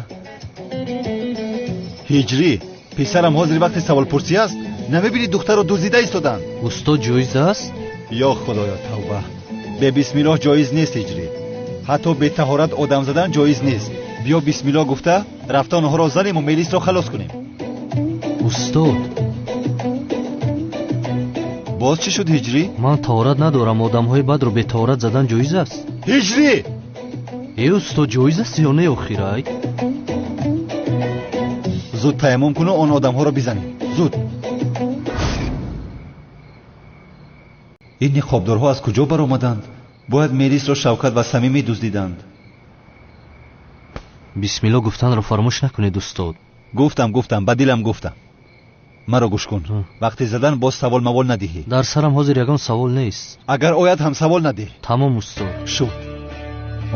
Ҳиҷрӣ, писарам, ҳозир вақти саволпурсӣ аст? Намебинӣ духтарро дуздида истоданд? Устод, ҷоиз аст? Ё худоё, тавба. Бе бисмиллоҳ ҷоиз нест, ҳиҷрӣ. Ҳатто бетаҳорат одам задан ҷоиз нест. Биё бисмиллоҳ гуфта рафта онҳоро занему Мелисро халос кунем. Устод, боз чӣ шуд, ҳиҷрӣ? Ман таҳорат надорам. Одамҳои бадро бетаҳорат задан ҷоиз аст? Ҳиҷрӣ! Э, устод, ҷоиз аст ё не охирай? Зуд таяммум куну он одамҳоро бизанем. Зуд. Ин ниқобдорҳо аз куҷо баромаданд? Бояд Мелисро Шавкат ва Самим медуздиданд. Бисмилло гуфтанро фаромӯш накунед, устод. Гуфтам, гуфтам, ба дилам гуфтам. Маро гӯш кун. Вақти задан боз савол мавол надиҳӣ. Дар сарам ҳозир ягон савол нест. Агар ояд ҳам савол надиҳ. Тамом, устод. Шуд.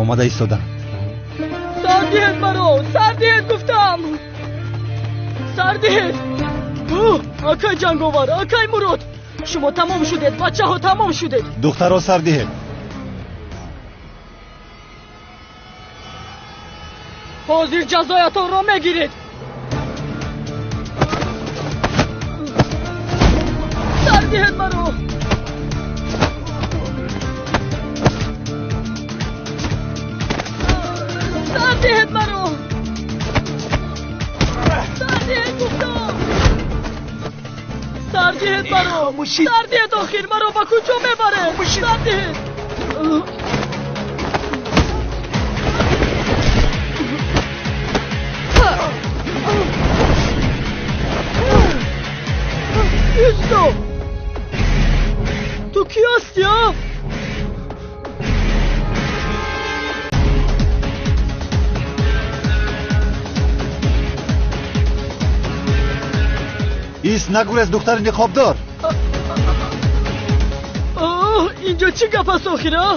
Омада истоданд. Сар диҳед маро! Сар диҳед гуфтам! Сар диҳед! Акай Ҷанговар, акай Мурод! Шумо тамом шудед, бачаҳо, тамом шудед. Духтаро сар диҳед. Ҳозир ҷазоятонро мегиред. Сар диҳед маро! Сар диҳед маро! Сар диҳед гуфтам! Сар диҳед маро! Сар диҳед охир! Маро ба куҷо мебаред? Сар диҳед! Исто! Ту кӣ ҳастӣ, а? Ист, нагурез, духтари ниқобдор. Инҷо чӣ гап аст охир, а?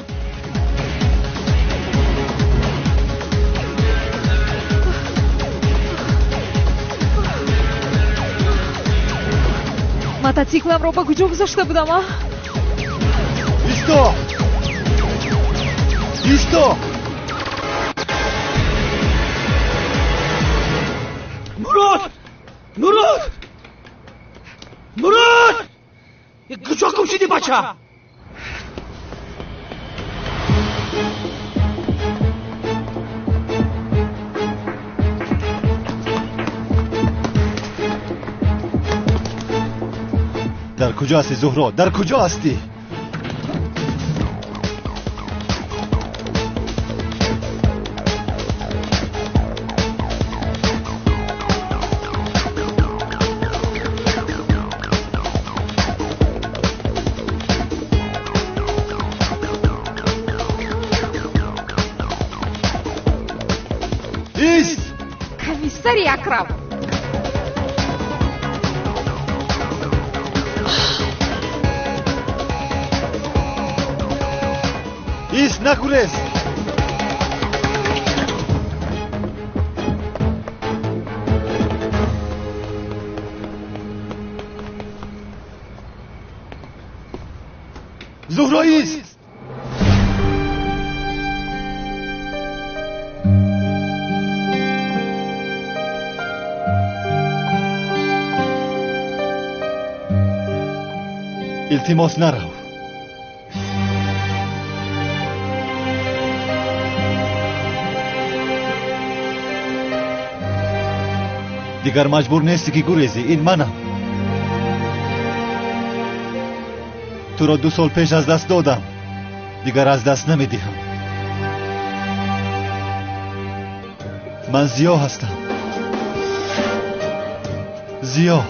Мотоцикламро ба куҷо гузошта будам, а? Исто! Исто! Мурод! Мурод! Мурод! Куҷо гум шудӣ, бача? Дар куҷо ҳастӣ, Зуҳро? Дар куҷо ҳастӣ? Ист! Комиссари Акрам! Нагурез! Зуҳро ист! Илтимос, нарав. Дигар маҷбур нестӣ ки гурезӣ. Ин манам. Туро 2 сол пеш аз даст додам, дигар аз даст намедиҳам. Ман Зиё ҳастам. Зиё.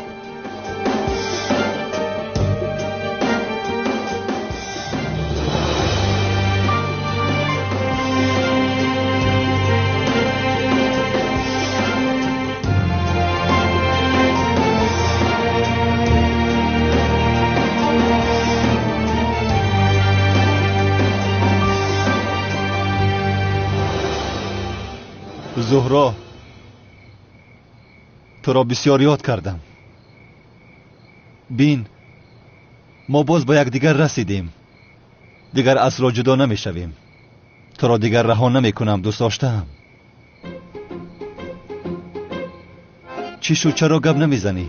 Зуҳро, туро бисёр ёд кардам. Бин, мо боз ба якдигар расидем. Дигар асло ҷудо намешавем. Туро дигар раҳо намекунам, дӯст доштаам. Чӣ шуд, чаро гап намезанӣ?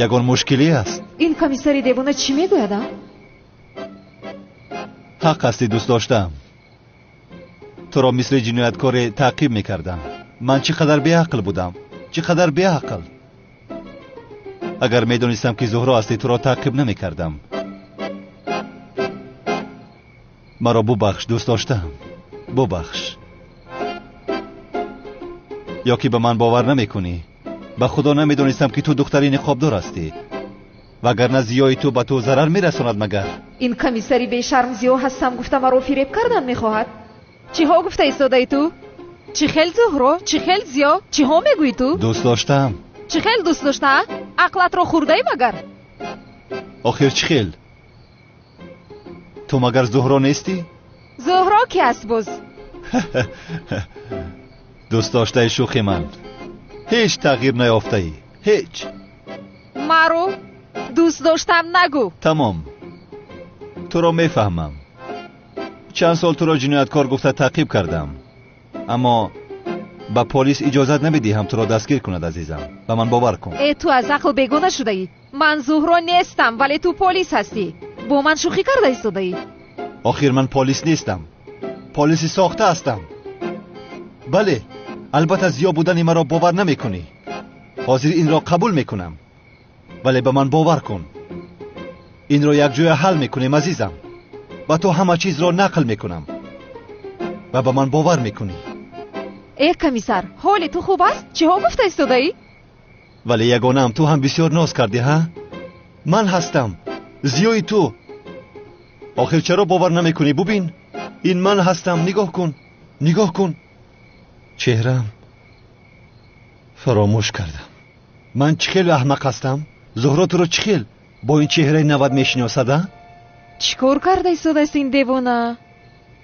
Ягон мушкиле аст? Ин комиссари девона чӣ мегӯяд, а? Ҳақ ҳастӣ, дӯст доштаам. Туро мисли ҷинояткоре таъқиб мекардам. Ман чӣ қадар беақл будам, чӣ қадар беақл. Агар медонистам ки Зуҳро ҳастӣ, туро таъқиб намекардам. Маро бубахш, дӯст доштаам, бубахш. Ё ки ба ман бовар намекунӣ? Ба худо намедонистам ки ту духтари ниқобдор ҳастӣ, вагарна зиёи ту ба ту зарар мерасонад. Магар ин комиссари бешарм Зиё ҳастам гуфта маро фиреб кардан мехоҳад? Чиҳо гуфта истодаи ту? Чӣ хел Зуҳро, чӣ хел Зиё, чиҳо мегӯӣ ту? Дӯст доштаам. Чӣ хел дӯст дошта? Ақлатро хӯрдаӣ магар? Охир чӣ хел? Ту магар Зуҳро нестӣ? Зуҳро ки аст боз? Дӯст доштаи шӯхи ман. Ҳеҷ тағйир наёфтаӣ, ҳеҷ. Маро дӯст доштам нагӯ. Тамом, туро мефаҳмам. Чанд сол туро ҷинояткор гуфта таъқиб кардам, аммо ба полис иҷозат намедиҳам туро дастгир кунад. Азизам, ба ман бовар кун. Э, ту аз ақл бегона шудаӣ. Ман Зуҳро нестам, вале ту полис ҳастӣ. Бо ман шӯхӣ карда истодаӣ. Охир ман полис нестам, полиси сохта ҳастам. Бале, албатта Зиё будани маро бовар намекунӣ. Ҳозир инро қабул мекунам, вале ба ман бовар кун. Инро якҷоя ҳал мекунем, азизам. Ба ту ҳама чизро нақл мекунам ва ба ман бовар мекунӣ. Э, комиссар, ҳоли ту хуб аст? Чиҳо гуфта истодаӣ? Вале ягонаам, ту ҳам бисёр ноз кардӣ, ҳа? Ман ҳастам, Зиёи ту. Охир чаро бовар намекунӣ? Бубин, ин ман ҳастам. Нигоҳ кун, нигоҳ кун. Чеҳрам фаромӯш кардам. Ман чӣ хел аҳмақ ҳастам? Зуҳро туро чӣ хел бо ин чеҳраи навад мешиносад, а? Чӣ кор карда истодааст ин девона?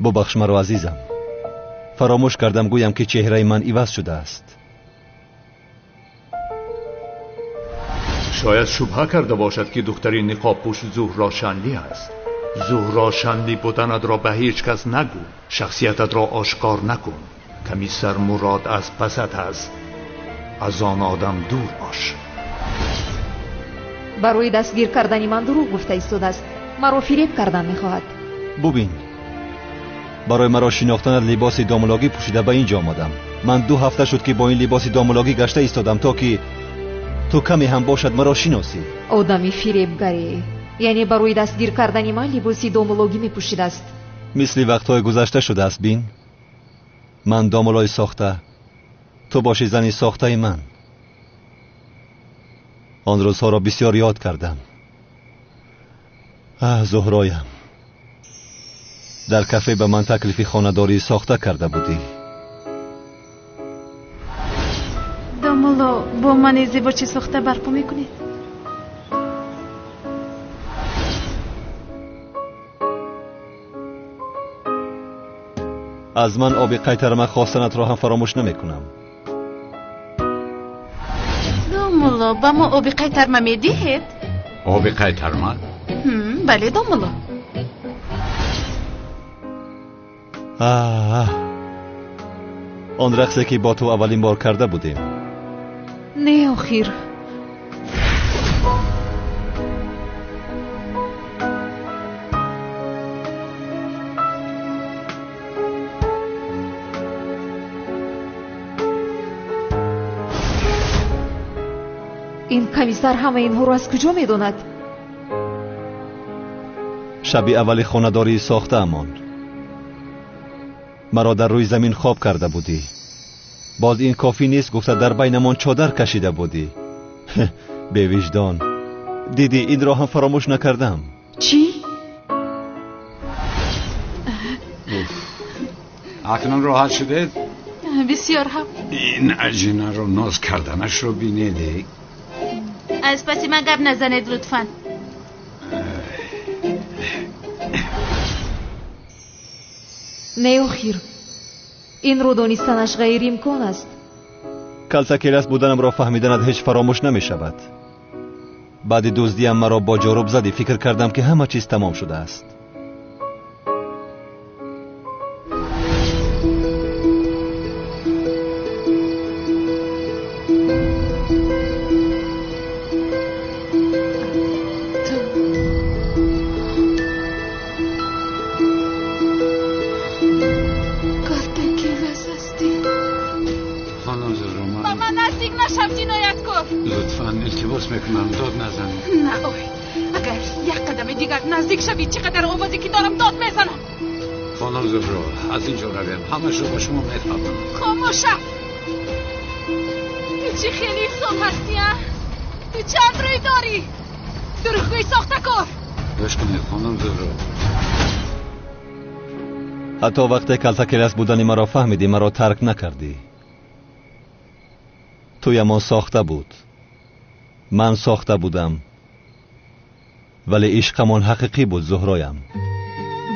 Бубахш маро, азизам. Фаромӯш кардам гӯям ки чеҳраи ман иваз шудааст. Шояд шубҳа карда бошад ки духтари ниқобпӯш Зуҳро Шанли аст. Зуҳро Шанли буданатро ба ҳеҷ кас нагӯ, шахсиятатро ошкор накун. Комиссар Мурод аз пасат аст, аз он одам дур бош. Барои дастгир кардани ман дурӯғ гуфта истодааст. Маро фиреб кардан мехоҳад. Бубин, барои маро шинохтанат либоси домулогӣ пӯшида ба ин ҷо омадам. Ман 2 ҳафта шуд ки бо ин либоси домулогӣ гашта истодам, то ки ту каме ҳам бошад маро шиносӣ. Одами фиребгаре, яъне барои дастгир кардани ман либоси домулогӣ мепӯшидааст. Мисли вақтҳои гузашта шудааст. Бин, ман домулои сохта, ту боши зани сохтаи ман. Он рӯзҳоро бисёр ёд кардам. Аҳ, Зуҳроям, дар кафе ба ман таклифи хонадории сохта карда будӣ. Домуло, бо ман издивоҷи сохта барпо мекунед? Аз ман оби қайтарма хостанатро ҳам фаромӯш намекунам. Домулло, ба мо оби қайтарма медиҳед? Оби қайтарма? Бале, домулло. Он рақсе ки бо ту аввалин бор карда будем. Не, охир. Ин комиссар ҳама инҳоро аз куҷо медонад? Шаби аввали хонадории сохтаамон маро дар рӯи замин хоб карда будӣ. Боз ин кофӣ нест гуфта дар байнамон чодар кашида будӣ. Бевиҷдон. Дидӣ, инро ҳам фаромӯш накардам. Чӣ? Акнун роҳат шудед? Бисёр ҳам. Ин аҷинаро ноз карданашро бинед. Аз паси ман гап назанед лутфан. Не, охир, инро донистанаш ғайриимкон аст. Калтакелас буданамро фаҳмиданат ҳеҷ фаромӯш намешавад. Баъди дуздиам маро бо ҷоруб задӣ, фикр кардам ки ҳама чиз тамом шудааст. Мекунам, дод назан. На, ой, агар як қадами дигар наздик шавӣ, чӣ қадар овозе ки дорам дод мезанам. Хонум Зуҳро, аз ин ҷо равем, ҳамашро ба шумо мефаҳмам. Хомӯша! Ту чӣ хеле инсон ҳастӣ, а? Ту чанд рӯй дорӣ? Дурӯғгӯи сохтакор! Гӯш кунед, хонум Зуҳро. Ҳатто вақте калтакелас будани маро фаҳмидӣ, маро тарк накардӣ. Туямон сохта буд. Ман сохта будам, вале ишқамон ҳақиқӣ буд, Зуҳроям.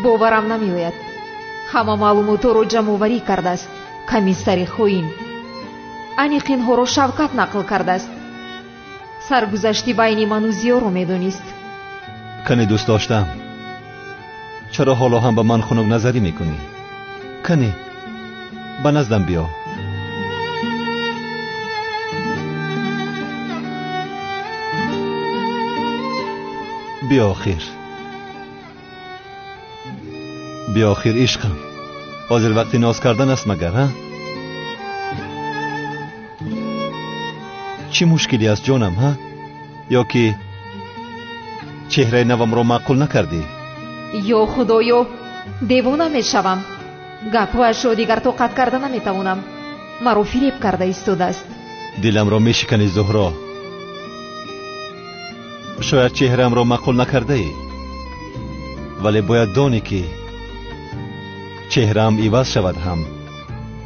Боварам намеояд. Ҳама маълумотҳоро ҷамъоварӣ кардааст комиссари хоин. Аниқ инҳоро Шавкат нақл кардааст. Саргузашти байни ману Зиёро медонист. Кани дӯст доштам, чаро ҳоло ҳам ба ман хунукназарӣ мекунӣ? Кани ба наздам биё. Биё охир, биё охир, ишқам. Ҳозир вақти ноз кардан аст магар, ҳа? Чӣ мушкилӣ аст ҷонам, ҳа? Ё ки чеҳраи навамро маъқул накардӣ? Ё худоё, девона мешавам. Гапҳояшро дигар тоқат карда наметавонам. Маро фиреб карда истодааст. Диламро мешиканӣ, Зуҳро. Шояд чеҳраамро маъқул накардаӣ, вале бояд донӣ ки чеҳраам иваз шавад ҳам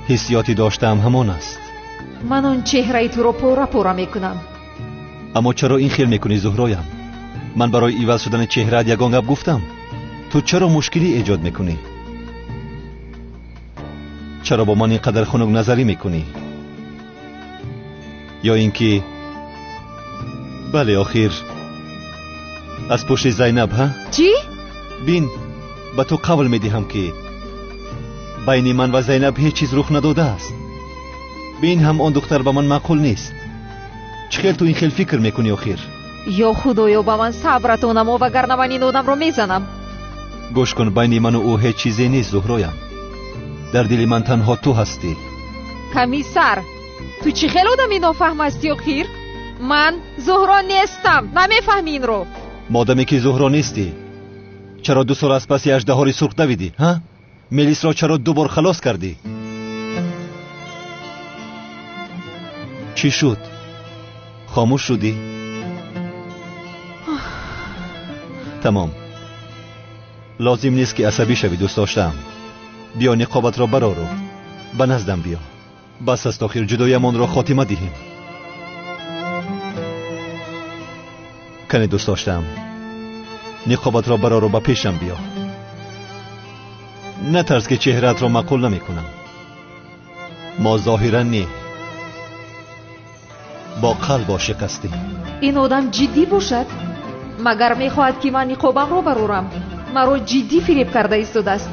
ҳиссиёти доштаам ҳамон аст. Ман он чеҳраи туро пора пора мекунам. Аммо чаро ин хел мекунӣ, Зуҳроям? Ман барои иваз шудани чеҳраат ягон гап гуфтам? Ту чаро мушкилӣ эҷод мекунӣ? Чаро бо ман ин қадар хунукназарӣ мекунӣ? Ё ин ки бале, охир аз пушти Зайнаб, ҳа? Чӣ? Бин, ба ту қавл медиҳам ки байни ман ва Зайнаб ҳеҷ чиз рух надодааст. Бин, ҳам он духтар ба ман маъқул нест. Чӣ хел ту ин хел фикр мекунӣ охир? Ё худоё, ба ман сабратон намо, вагарна ман ин одамро мезанам. Гӯш кун, байни ману ӯ ҳеҷ чизе нест, Зуҳроям. Дар дили ман танҳо ту ҳастӣ. Комиссар, ту чӣ хел одами нофаҳм ҳастӣ охир? Ман Зуҳро нестам, намефаҳмӣ инро. Модаме ки Зуҳро нестӣ, чаро 2 сол аз паси аждаҳори сурх давидӣ, ҳа? Мелисро чаро 2 бор халос кардӣ? Чӣ шуд? Хомӯш шудӣ? Тамом. Лозим нест ки асабӣ шавӣ, дӯст доштаам. Биё ниқобатро барору ба наздам биё. Бас аст охир, ҷудоямонро хотима диҳем. Кане дӯст доштаам, ниқобатро барору ба пешам биё. Натарс ки чеҳраатро маъқул намекунам. Мо зоҳиран не, бо қалб ошиқ ҳастем. Ин одам ҷиддӣ бошад? Магар мехоҳад ки ман ниқобамро барорам? Маро ҷиддӣ фиреб карда истодааст.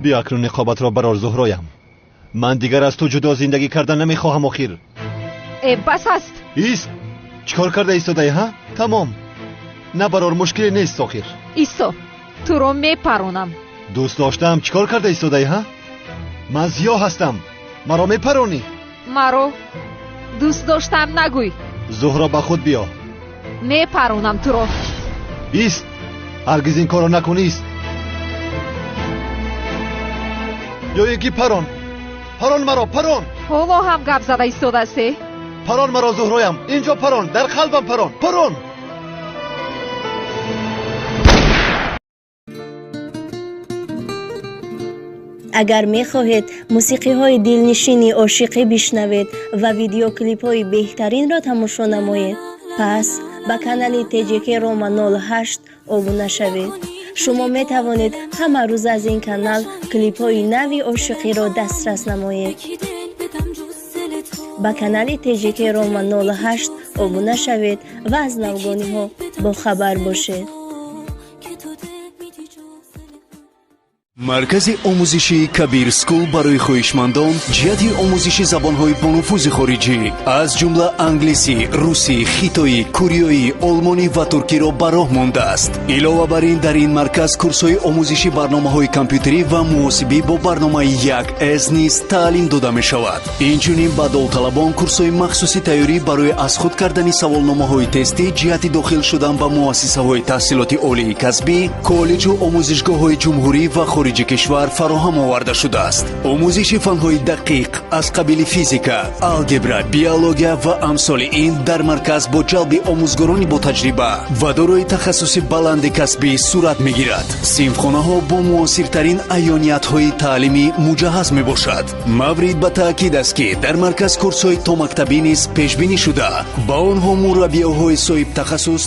Биё акнун ниқобатро барор, Зуҳроям. Ман дигар аз ту ҷудо зиндагӣ кардан намехоҳам охир. Э, бас аст. Ист, чӣ кор карда истодаӣ, ҳа? Тамом. Набарор, мушкиле нест охир. Исто, туро мепаронам. Дӯст доштаам, чӣ кор карда истодаӣ, ҳа? Ман зиё ҳастам. Маро мепаронӣ? Маро дӯст доштаам нагӯй. Зуҳро, ба худ биё. Мепаронам туро. Ист, ҳаргиз ин корро накун, ист. Ё ин ки парон. Парон маро, парон. Ҳоло ҳам гап зада истодаасте? Парон маро, Зуҳроям. Инҷо парон, дар қалбам парон, парон. Агар мехоҳед мусиқиҳои дилнишини ошиқӣ бишнавед ва видеоклипҳои беҳтаринро тамошо намоед, пас ба канали ТҶК Рома 08 обуна шавед. Шумо метавонед ҳама рӯз аз ин канал клипҳои нави ошиқиро дастрас намоед. Ба канали ТҶК Рома 08 обуна шавед ва аз навгониҳо бохабар бошед. Маркази омӯзишии Кабир Скул барои хоҳишмандон ҷиҳати омӯзиши забонҳои бонуфузи хориҷӣ аз ҷумла англисӣ, русӣ, хитоӣ, кореоӣ, олмонӣ ва туркиро ба роҳ мондааст. Илова бар ин, дар ин марказ курсҳои омӯзиши барномаҳои компютерӣ ва муҳосибӣ бо барномаи 1С низ таълим дода мешавад. Инчунин ба довталабон курсҳои махсуси тайёрӣ барои аз худ кардани саволномаҳои тестӣ ҷиҳати дохил шудан ба муассисаҳои таҳсилоти олии касбӣ, коллеҷу омӯзишгоҳҳои ҷумҳурӣ ва хориҷи кишвар фароҳам оварда шудааст. Омӯзиши фанҳои дақиқ аз қабили физика, алгебра, биология ва амсоли ин дар марказ бо ҷалби омӯзгорони ботаҷриба ва дорои тахассуси баланди касбӣ сурат мегирад. Синфхонаҳо бо муосиртарин аёниятҳои таълимӣ муҷаҳҳаз мебошад. Маврид ба таъкид аст, ки дар марказ курсҳои томактабӣ низ пешбинӣ шуда, ба онҳо мураббиёҳои соҳибтахассус